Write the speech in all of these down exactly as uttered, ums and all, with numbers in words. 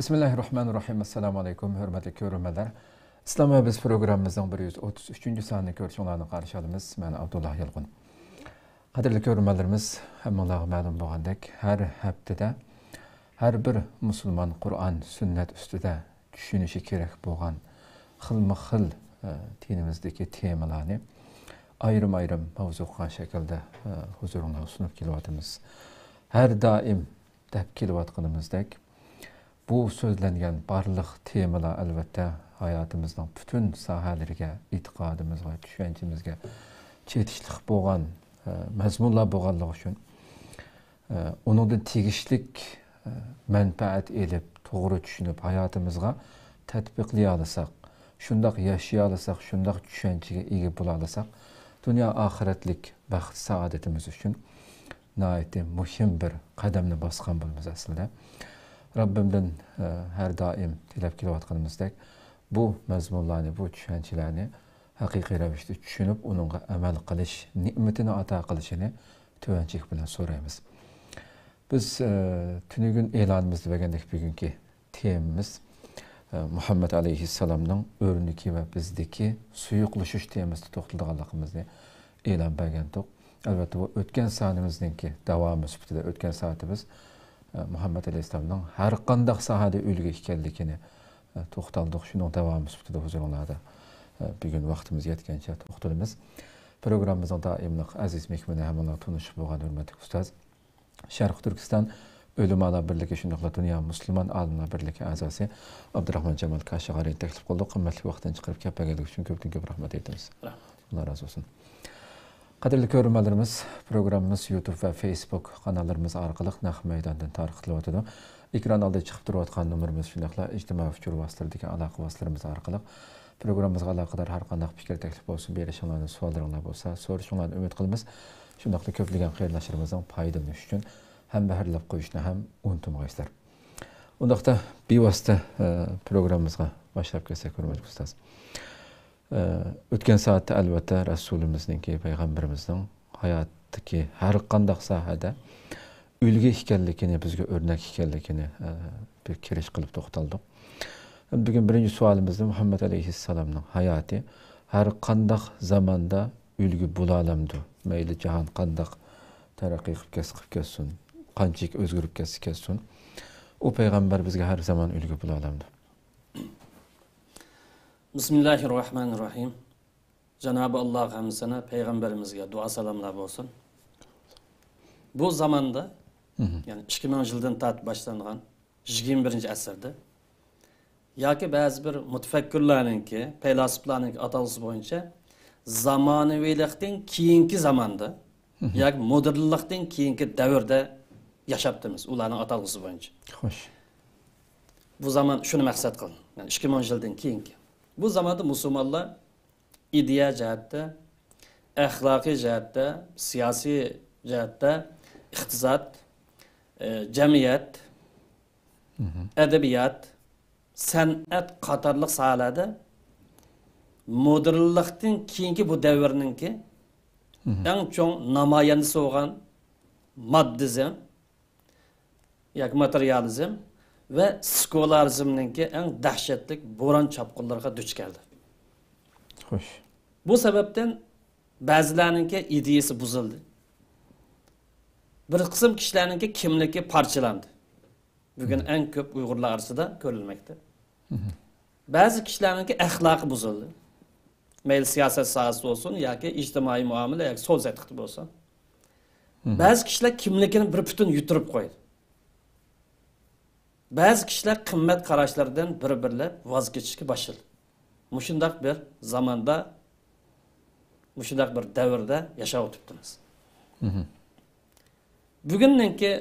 بىسمىللاھىررەھمانىررەھىم. ئەسسالامۇئەلەيكۇم، ھۆرمەتلىك كۆرۈرمەنلەر. ئىسلام ۋە بىز پروگراممىمىزنىڭ بىر يۈز ئوتتۇز ئۈچىنچى سانىنى كۆرۈشۈڭلارنى قارشى ئالىمىز. مەن ئابدۇللا يالقۇن. قەدىرلىك كۆرۈرمەنلىرىمىز، ھەممىڭلارغا مەلۇم بولغاندەك، ھەر ھەپتىدە ھەر بىر مۇسۇلمان قۇرئان، سۈننەت ئۈستىدە چۈشىنىشى كېرەك بولغان خىلمۇ خىل، ئە، دىنىمىزدىكى تېمىلارنى ئايرىم-ئايرىم ماۋزۇغا قىلغان شەكىلدە، ئە، ھۇزۇرۇڭلارغا سۇنۇپ كېلىۋاتىمىز. ھەر دائىم دەپ كېلىۋاتقىنىمىزدەك، بۇ سۆزلەنگەن بارلىق تېمىلار، ئەلۋەتتە، ھاياتىمىزنىڭ پۈتۈن ساھەلىرىگە، ئېتىقادىمىزغا، چۈشەنچىمىزگە چېتىشلىق بولغان، ئە، مەزمۇنلار بولغانلىقى ئۈچۈن، ئە، ئۇنىڭدىن تېگىشلىك، ئە، مەنپەئەت ئېلىپ، توغرا چۈشىنىپ، ھاياتىمىزغا تەتبىقلىيالىساق، شۇنداق ياشىيالىساق، شۇنداق چۈشەنچىگە ئىگە بولالىساق، دۇنيا ئاخىرەتلىك بەخت سائادىتىمىز ئۈچۈن ناھايىتى مۇھىم بىر قەدەمنى باسقان بولىمىز ئەسلىدە. رەببىمدىن، ئە، ھەر دائىم تىلەپ كېلىۋاتقىنىمىزدەك، بۇ مەزمۇنلارنى، بۇ چۈشەنچىلەرنى ھەقىقىي رەۋىشتە چۈشىنىپ، ئۇنىڭغا ئەمەل قىلىش نېمىتىنى ئاتا قىلىشىنى تۆۋەنچىلىك بىلەن سورايمىز. بىز، ئە، تۈنۈگۈن ئېلانىمىزدا بەرگەندەك، بۈگۈنكى تېمىمىز، ئە، مۇھەممەد ئەلەيھىسسالامنىڭ ئۆرنىكى ۋە بىزدىكى سۇيۇقلىشىش تېمىسىدا توختىلىدىغانلىقىمىزنى ئېلان بەرگەنتۇق. ئەلۋەتتە، بۇ ئۆتكەن سانىمىزنىڭكى داۋامى سۈپىتىدە، ئۆتكەن سائىتىمىز، ئە، مۇھەممەد ئەلەيھىسسالامنىڭ ھەر قانداق ساھەدە ئۈلگە ئىكەنلىكىنى، ئە، توختالدۇق. شۇنىڭ داۋامى سۈپىتىدە ھۇزۇرۇڭلاردا، ئە، بۈگۈن ۋاقتىمىز يەتكەنچە توختىلىمىز. پروگراممىمىزنىڭ دائىملىق ئەزىز مېھمىنى، ھەممىڭلار تونۇشۇپ بولغان ھۆرمەتلىك ئۇستاز، شەرقىي تۈركىستان ئۆلىمالار بىرلىكى، شۇنداقلا دۇنيا مۇسۇلمان ئالىملار بىرلىكى ئەزاسى ئابدۇراخمان جامال كاشىغارىنى تەكلىپ قىلدۇق. قىممەتلىك ۋاقتىنى چىقىرىپ كەپ بەرگەنلىكى ئۈچۈن كۆپتىن كۆپ رەھمەت ئېيتىمىز. رەھمەت. ئاللا رازى بولسۇن. قەدىرلىك كۆرۈرمەنلىرىمىز، پروگراممىمىز يۇتۇب ۋە فېيسبۇك قاناللىرىمىز ئارقىلىق نەق مەيداندىن تارقىتىلىۋاتىدۇ. ئېكران ئالدىدا چىقىپ تۇرۇۋاتقان نومۇرىمىز، شۇنداقلا ئىجتىمائىي ئۇچۇر ۋاسىتىلىرىدىكى ئالاقە ۋاسىتىلىرىمىز ئارقىلىق پروگراممىمىزغا ئالاقىدار ھەر قانداق پىكىر، تەكلىپ بولسۇن، بېرىشىڭلارنى، سوئاللىرىڭلار بولسا سورىشىڭلارنى ئۈمىد قىلىمىز. شۇنداقلا كۆپلىگەن قېرىنداشلىرىمىزنىڭ پايدىلىنىشى ئۈچۈن ھەمبەھىرلەپ قويۇشنى ھەم ئۇنتۇمىغايسىلەر. ئۇنداقتا بىۋاسىتە، ئە، پروگراممىمىزغا باشلاپ كەتسەك، ھۆرمەتلىك ئۇستاز. ئە، ئۆتكەن سائەتتە، ئەلۋەتتە، رەسۇلىمىزنىڭكى، پەيغەمبىرىمىزنىڭ ھاياتتىكى ھەر قانداق ساھەدە ئۈلگە ئىكەنلىكىنى، بىزگە ئۆرنەك ئىكەنلىكىنى، ئە، بىر كىرىش قىلىپ توختالدۇق. بۈگۈن بىرىنچى سوئالىمىزدا مۇھەممەد ئەلەيھىسسالامنىڭ ھاياتى ھەر قانداق زاماندا ئۈلگە بولالامدۇ؟ مەيلى جاھان قانداق تەرەققىي قىلىپ كەتسە قىلىپ كەتسۇن، قانچىلىك ئۆزگىرىپ كەتسە كەتسۇن، ئۇ پەيغەمبەر بىزگە ھەر زامان ئۈلگە بولالامدۇ؟ بىسمىللاھىررەھمانىررەھىم. جانابى ئاللاغا ھەمدۇ سانا، پەيغەمبىرىمىزگە دۇئا سالاملار بولسۇن. بۇ زاماندا، مھم، يەنى ئىككى مىڭ يىلدىن تارتىپ باشلانغان يىگىرمە بىرىنچى ئەسىردە ياكى بەزى بىر مۇتەپەككۇرلارنىڭكى، پەيلاسوپلارنىڭكى ئاتالغۇسى بويىچە زامانىۋىلىقتىن كېيىنكى زاماندا، مھم، ياكى مودېرنلىقتىن كېيىنكى دەۋردە ياشاپتىمىز، ئۇلارنىڭ ئاتالغۇسى بويىچە. خوش. بۇ زامان شۇنى مەقسەت قىلىدۇ. يەنى ئىككى مىڭ يىلدىن كېيىنكى. بۇ زاماندا مۇسۇلمانلار ئىدىيە جەھەتتە، ئەخلاقىي جەھەتتە، سىياسىي جەھەتتە، ئىقتىساد، ئى، جەمئىيەت، مھم، ئەدەبىيات، سەنئەت قاتارلىق ساھەلەردە مودېرنلىقتىن كېيىنكى بۇ دەۋرنىڭكى، مھم، ئەڭ چوڭ نامايەندىسى بولغان ماددىزم ياكى ماتېرىيالىزم ۋە سېكۇلارىزمنىڭكى ئەڭ دەھشەتلىك بوران چاپقۇنلىرىغا دۇچ كەلدى. خوش. بۇ سەۋەبتىن بەزىلەرنىڭكى ئىدىيىسى بۇزۇلدى. بىر قىسىم كىشىلەرنىڭكى كىملىكى پارچىلاندى. بۈگۈن، مم، ئەڭ كۆپ ئۇيغۇرلار ئارىسىدا كۆرۈلمەكتە. مم. بەزى كىشىلەرنىڭكى ئەخلاقى بۇزۇلدى. مەيلى سىياسەت ساھەسى بولسۇن ياكى ئىجتىمائىي مۇئامىلە ياكى سودا سېتىقتا بولسۇن. مم. بەزى كىشىلەر كىملىكىنى بىر پۈتۈن يىتتۈرۈپ قويدى. بەزى كىشىلەر قىممەت قاراشلىرىدىن بىر-بىرلەپ ۋاز كېچىشكە باشلىدى. مۇشۇنداق بىر زاماندا، مۇشۇنداق بىر دەۋردە ياشاۋاتىپتىمىز. مم. بۈگۈننىڭكى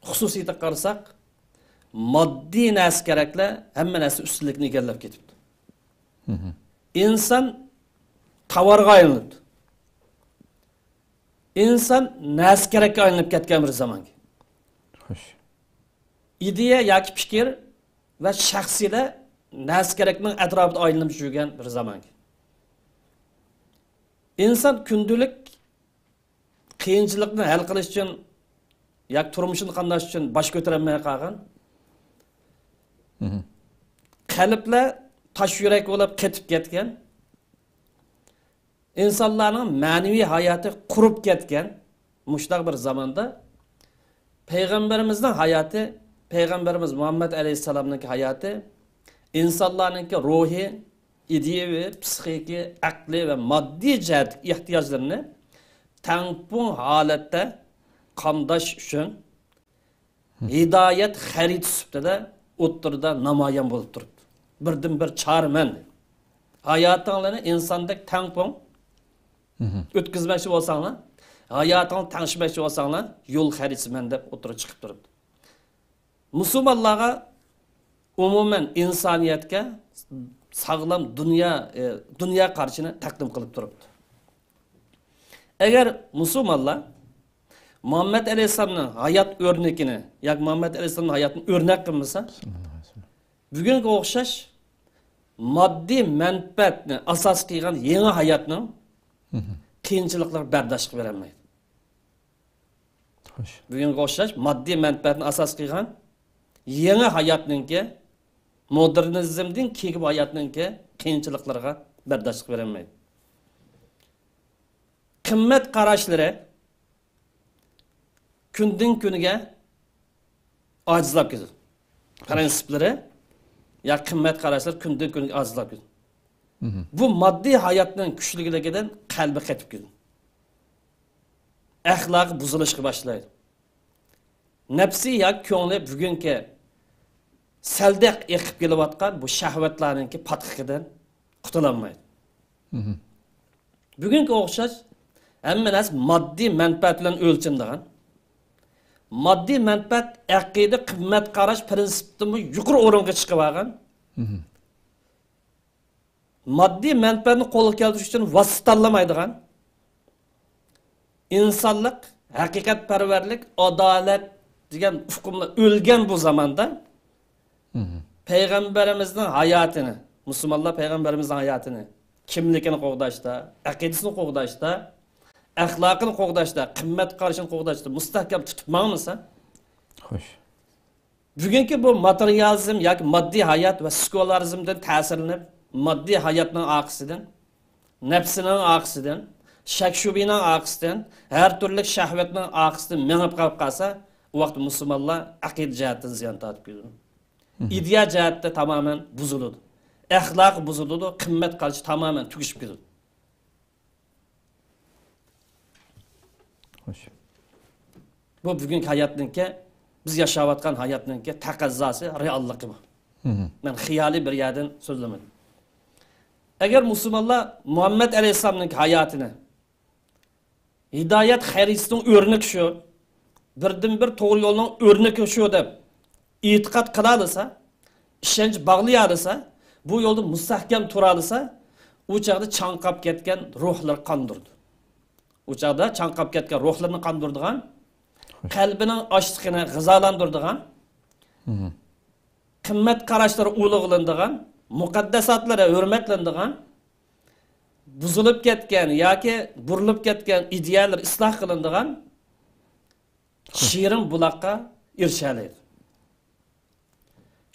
خۇسۇسىيىتىگە قارىساق، ماددىي نەرسە كېرەكلەر ھەممە نەرسە ئۈستۈنلۈكنى ئىگىلەپ كېتىپتۇ. مم. ئىنسان تاۋارغا ئايلىنىپتۇ. ئىنسان نەرسە كېرەككە ئايلىنىپ كەتكەن بىر زامانكەن. خوش. ئىدىيە ياكى پىكىر ۋە شەخسىيلەر نەرسە كېرەكنىڭ ئەتراپىدا ئايلىنىپ يۈرگەن بىر زامانكەن. ئىنسان كۈندىلىك قىيىنچىلىقنى ھەل قىلىش ئۈچۈن ياكى تۇرمۇشىنى قامداش ئۈچۈن باش كۆتۈرەلمەي قالغان. مهم. قەلبلەر تاش يۈرەك بولۇپ قېتىپ كەتكەن. ئىنسانلارنىڭ مەنىۋى ھاياتى قۇرۇپ كەتكەن مۇشۇنداق بىر زاماندا پەيغەمبىرىمىزنىڭ ھاياتى، پەيغەمبىرىمىز مۇھەممەد ئەلەيھىسسالامنىڭكى ھاياتى، ئىنسانلارنىڭكى روھى، ئىدىيىۋى، پسىخىكى، ئەقلىي ۋە ماددىي جەھەتتىكى ئېھتىياجلىرىنى تەڭپۇڭ ھالەتتە قامداش ئۈچۈن ھىدايەت خەرىتە سۈپىتىدە ئوتتۇرىدا نامايان بولۇپ تۇرۇپتۇ. بىردىنبىر چارە مەن. ھاياتىڭلارنى ئىنساندەك تەڭپۇڭ ئۆتكۈزمەكچى بولساڭلار، ھاياتىڭلارنى تەڭشىمەكچى بولساڭلار، يول خەرىتىسى مەن دەپ ئوتتۇرىغا چىقىپ تۇرۇپتۇ. مۇسۇلمانلارغا، ئومۇمەن ئىنسانىيەتكە ساغلام دۇنيا، ئى، دۇنيا قارىشىنى تەقدىم قىلىپ تۇرۇپتۇ. ئەگەر مۇسۇلمانلار مۇھەممەد ئەلەيھىسسالامنىڭ ھايات ئۆرنىكىنى ياكى مۇھەممەد ئەلەيھىسسالامنىڭ ھاياتىنى ئۆرنەك قىلمىسا، بۈگۈنگە ئوخشاش ماددىي مەنپەئەتنى ئاساس قىلغان يېڭى ھاياتنىڭ قىيىنچىلىقلىرىغا بەرداشلىق بېرەلمەيدۇ. خوش. بۈگۈنگە ئوخشاش ماددىي مەنپەئەتنى ئاساس قىلغان يېڭى ھاياتنىڭكى، مودېرنىزمدىن كېيىنكى بۇ ھاياتنىڭكى قىيىنچىلىقلىرىغا بەرداشلىق بېرەلمەيدۇ. قىممەت قاراشلىرى كۈندىن كۈنگە ئاجىزلاپ كېتىدۇ. پرىنسىپلىرى يا قىممەت قاراشلىرى كۈندىن كۈنگە ئاجىزلاپ كېتىدۇ. بۇ ماددىي ھاياتنىڭ كۈچلۈكلۈكىدىن قەلبى قېتىپ كېتىدۇ. ئەخلاقى بۇزۇلۇشقا باشلايدۇ. نەپسى ياكى كۆڭلى بۈگۈنكى سەلدەك ئېقىپ كېلىۋاتقان بۇ شەھۋەتلەرنىڭكى پاتقىقىدىن قۇتۇلالمايدۇ. بۈگۈنكى ئوخشاش ھەممە نەرسە ماددىي مەنپەئەت بىلەن ئۆلچىنىدىغان، ماددىي مەنپەئەت ئەقىدە، قىممەت قاراش پىرىنسىپتىنمۇ يۇقىرى ئورۇنغا چىقىۋالغان، ماددىي مەنپەئەتنى قولغا كەلتۈرۈش ئۈچۈن ۋاسىتە تاللىمايدىغان، ئىنسانلىق، ھەقىقەتپەرۋەرلىك، ئادالەت دېگەن ئۇقۇملار ئۆلگەن بۇ زاماندا، پەيغەمبىرىمىزنىڭ ھاياتىنى، مۇسۇلمانلار پەيغەمبىرىمىزنىڭ ھاياتىنى، كىملىكىنى قوغداشتا، ئەقىدىسىنى قوغداشتا، ئەخلاقىنى قوغداشتا، قىممەت قارىشىنى قوغداشتا مۇستەھكەم تۇتۇپ ماڭمىسا، خوش. بۈگۈنكى بۇ ماتېرىيالىزم ياكى ماددىي ھايات ۋە سېكۇلارىزمدىن تەسىرلىنىپ، ماددىي ھاياتنىڭ ئارقىسىدىن، نەپسىنىڭ ئارقىسىدىن، شەك-شۈبھىنىڭ ئارقىسىدىن، ھەر تۈرلۈك شەھۋەتنىڭ ئارقىسىدىن مېڭىپ قېلىپ قالسا، ئۇ ۋاقىتتا مۇسۇلمانلار ئەقىدە جەھەتتىن زىيان تارتىپ كېتىدۇ. ئىدىيە جەھەتتە تامامەن بۇزۇلىدۇ. ئەخلاقى بۇزۇلىدۇ، قىممەت قارىشى تامامەن تۈگىشىپ كېتىدۇ. خوش. بۇ بۈگۈنكى ھاياتنىڭكى، بىز ياشاۋاتقان ھاياتنىڭكى تەقەززاسى، رېئاللىقى بۇ. مەن خىيالىي بىر يەردىن سۆزلىمىدىم. ئەگەر مۇسۇلمانلار مۇھەممەد ئەلەيھىسسالامنىڭ ھاياتىنى، ھىدايەت خەرىتىسىنىڭ ئۆرنىكى شۇ، بىردىنبىر توغرا يولنىڭ ئۆرنىكى شۇ دەپ ئېتىقاد قىلالىسا، ئىشەنچ باغلىيالىسا، بۇ يولدا مۇستەھكەم تۇرالىسا، ئۇ چاغدا چاڭقاپ كەتكەن روھلىرى قاندۇرىدۇ. ئۇ چاغدا چاڭقاپ كەتكەن روھلىرىنى قاندۇرىدىغان، قەلبىنىڭ ئاچلىقىنى غىزالاندۇرىدىغان، قىممەت قاراشلىرى ئۇلۇغلىنىدىغان، مۇقەددەساتلىرى ھۆرمەتلىنىدىغان، بۇزۇلۇپ كەتكەن ياكى بۇرۇلۇپ كەتكەن ئىدىيەلىرى ئىسلاھ قىلىنىدىغان شېرىن بۇلاققا ئېرىشەلەيدۇ.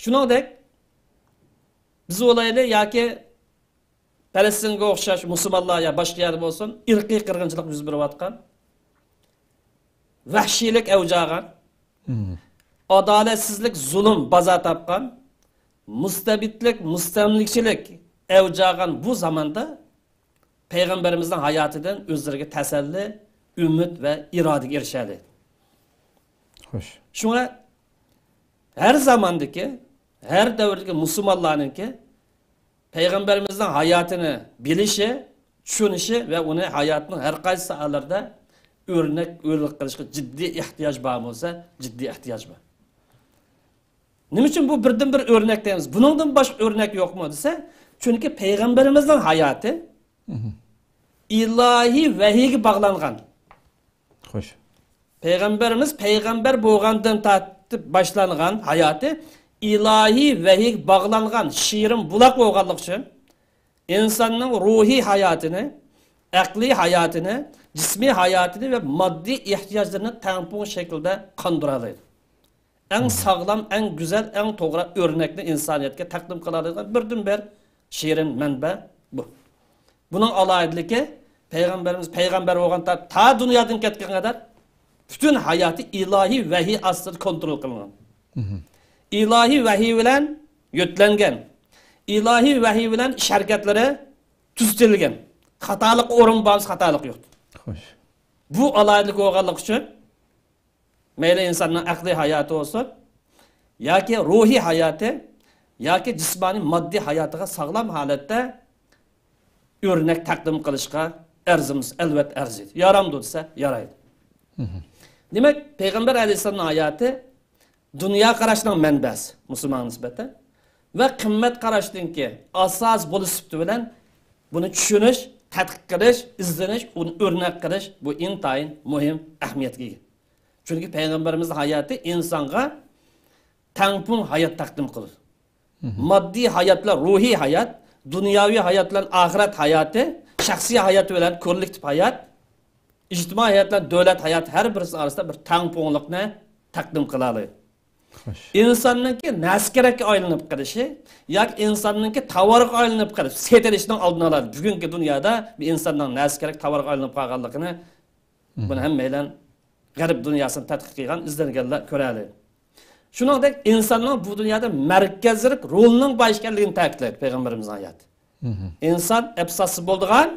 شۇنىڭدەك، بىز بولايلى ياكى پەلەستىنگە ئوخشاش مۇسۇلمانلار يا باشقا يەردە بولسۇن، ئىرقىي قىرغىنچىلىق يۈز بېرىۋاتقان، ۋەھشىيلىك ئەۋج ئالغان، ئادالەتسىزلىك، زۇلۇم بازار تاپقان، مۇستەبىتلىك، مۇستەملىكىچىلىك ئەۋج ئالغان بۇ زاماندا پەيغەمبىرىمىزنىڭ ھاياتىدىن ئۆزلىرىگە تەسەللى، ئۈمىد ۋە ئىرادىگە ئېرىشەلەيدۇ. خوش. شۇڭا ھەر زاماندىكى، ھەر دەۋردىكى مۇسۇلمانلارنىڭكى پەيغەمبىرىمىزنىڭ ھاياتىنى بىلىشى، چۈشىنىشى ۋە ئۇنى ھاياتنىڭ ھەر قايسى ساھەلىرىدە ئۆرنەك، ئۆرنەك قىلىشقا جىددىي ئېھتىياج بار بولسا، جىددىي ئېھتىياج بار. نېمە ئۈچۈن بۇ بىردىنبىر ئۆرنەك دەيمىز؟ بۇنىڭدىن باشقا ئۆرنەك يوقمۇ دېسە، چۈنكى پەيغەمبىرىمىزنىڭ ھاياتى ئىلاھىي ۋەھىيگە باغلانغان. خوش. پەيغەمبىرىمىز پەيغەمبەر بولغاندىن تارتىپ باشلانغان ھاياتى ئىلاھىي ۋەھىيگە باغلانغان شېرىن بۇلاق بولغانلىقى ئۈچۈن، ئىنساننىڭ روھىي ھاياتىنى، ئەقلىي ھاياتىنى، جىسمىي ھاياتىنى ۋە ماددىي ئېھتىياجلىرىنى تەڭپۇڭ شەكىلدە قاندۇرالايدۇ. ئەڭ ساغلام، ئەڭ گۈزەل، ئەڭ توغرا ئۆرنەكنى ئىنسانىيەتكە تەقدىم قىلالايدىغان بىردىنبىر شېرىن مەنبە بۇ. بۇنىڭ ئالاھىدىلىكى، پەيغەمبىرىمىز پەيغەمبەر بولغان تا، تا دۇنيادىن كەتكەن قەدەر پۈتۈن ھاياتى ئىلاھىي ۋەھىي ئاستىدا كونترول قىلىنغان. ئىلاھىي ۋەھىي بىلەن يۆتلەنگەن، ئىلاھىي ۋەھىي بىلەن ئىش ھەرىكەتلىرى تۈزىتىلگەن. خاتالىق ئورۇن بارمىسا خاتالىق يوق. خوش. بۇ ئالاھىدىلىك بولغانلىقى ئۈچۈن مەيلى ئىنساننىڭ ئەقلىي ھاياتى بولسۇن، ياكى روھىي ھاياتى، ياكى جىسمانىي ماددىي ھاياتىغا ساغلام ھالەتتە ئۆرنەك تەقدىم قىلىشقا ئەرزىمىز، ئەلۋەتتە ئەرزىيدۇ. يارامدۇ دېسە، يارايدۇ. دېمەك، پەيغەمبەر ئەلەيھىسسالامنىڭ ھاياتى دۇنيا قاراشنىڭ مەنبەسى، مۇسۇلمانغا نىسبەتەن، ۋە قىممەت قاراشنىڭكى ئاساس بولۇش سۈپىتى بىلەن بۇنى چۈشىنىش، تەتقىق قىلىش، ئىزدىنىش، ئۇنى ئۆرنەك قىلىش، بۇ ئىنتايىن مۇھىم ئەھمىيەتكە ئىگە. چۈنكى پەيغەمبىرىمىزنىڭ ھاياتى ئىنسانغا تەڭپۇڭ ھايات تەقدىم قىلىدۇ. ماددىي ھايات بىلەن روھىي ھايات، دۇنياۋى ھايات بىلەن ئاخىرەت ھاياتى، شەخسىي ھايات بىلەن كوللېكتىپ ھايات، ئىجتىمائىي ھايات بىلەن دۆلەت ھاياتى ھەر بىرسى ئارىسىدا بىر تەڭپۇڭلۇقنى تەقدىم قىلالايدۇ. خوش. ئىنساننىڭكى نەرسە كېرەككە ئايلىنىپ قېلىشى ياكى ئىنساننىڭكى تاۋارغا ئايلىنىپ قېلىپ سېتىلىشىنىڭ ئالدىنى ئالىدۇ. بۈگۈنكى دۇنيادا بىر ئىنساننىڭ نەرسە كېرەك تاۋارغا ئايلىنىپ قالغانلىقىنى، بۇنى ھەممەيلەن غەرب دۇنياسىنى تەتقىق قىلغان، ئىزدەنگەنلەر كۆرەلەيدۇ. شۇنىڭدەك ئىنساننىڭ بۇ دۇنيادا مەركەزلىك رولىنىڭ بار ئىكەنلىكىنى تەكىتلەيدۇ پەيغەمبىرىمىزنىڭ ھاياتى. ئىنسان ئەپ ساتسا بولىدىغان،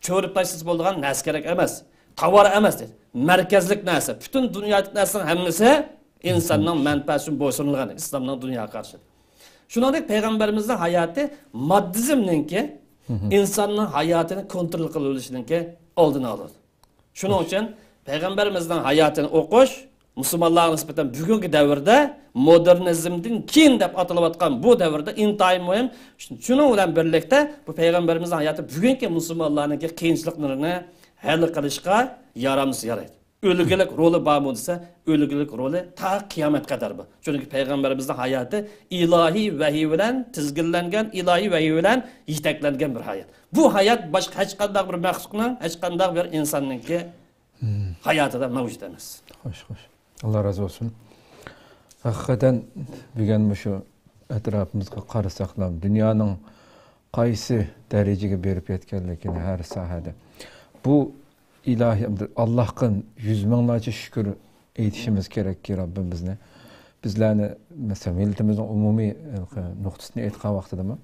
چۆرۈپ تاشلىسا بولىدىغان نەرسە كېرەك ئەمەس. تاۋار ئەمەس دەيدۇ. مەركەزلىك نەرسە. پۈتۈن دۇنيادىكى نەرسىنىڭ ھەممىسى ئىنساننىڭ مەنپەئەتى ئۈچۈن بويسۇنۇلغان ئىسلامنىڭ دۇنياغا قارىشى. شۇنىڭدەك پەيغەمبىرىمىزنىڭ ھاياتى ماددىزمنىڭكى، ئىنساننىڭ ھاياتىنى كونترول قىلىۋېلىشىنىڭكى ئالدىنى ئالىدۇ. شۇنىڭ ئۈچۈن پەيغەمبىرىمىزنىڭ ھاياتىنى ئوقۇش مۇسۇلمانلارغا نىسبەتەن بۈگۈنكى دەۋردە مودېرنىزمدىن كېيىن دەپ ئاتىلىۋاتقان بۇ دەۋردە ئىنتايىن مۇھىم. شۇنىڭ بىلەن بىرلىكتە بۇ پەيغەمبىرىمىزنىڭ ھاياتى بۈگۈنكى مۇسۇلمانلارنىڭكى قىيىنچىلىقلىرىنى ھەل قىلىشقا يارامسا يارايدۇ. ئۈلگىلىك رولى بارمۇ دېسە، ئۈلگىلىك رولى تا قىيامەت قەدەر بار. چۈنكى پەيغەمبىرىمىزنىڭ ھاياتى ئىلاھىي ۋەھىي بىلەن تىزگىنلەنگەن، ئىلاھىي ۋەھىي بىلەن يېتەكلەنگەن بىر ھايات. بۇ ھايات باشقا ھەرقانداق بىر مەخلۇقنىڭ، ھەرقانداق بىر ئىنساننىڭكى ھاياتىدا مەۋجۇت ئەمەس. خوش، خوش. ئاللا رازى بولسۇن. ھەقىقەتەن بۈگۈن مۇشۇ ئەتراپىمىزغا قارىساقلا، دۇنيانىڭ قايسى دەرىجىگە بېرىپ يەتكەنلىكىنى ھەر ساھەدە. بۇ ئىلاھىي، ئاللاھقا يۈز مىڭلارچە شۈكۈر ئېيتىشىمىز كېرەككى، رەببىمىزنى. بىزلەرنى، مەسىلەن، مىللىتىمىزنىڭ ئومۇمىي نۇقتىسىنى ئېيتقان ۋاقتىدىمۇ،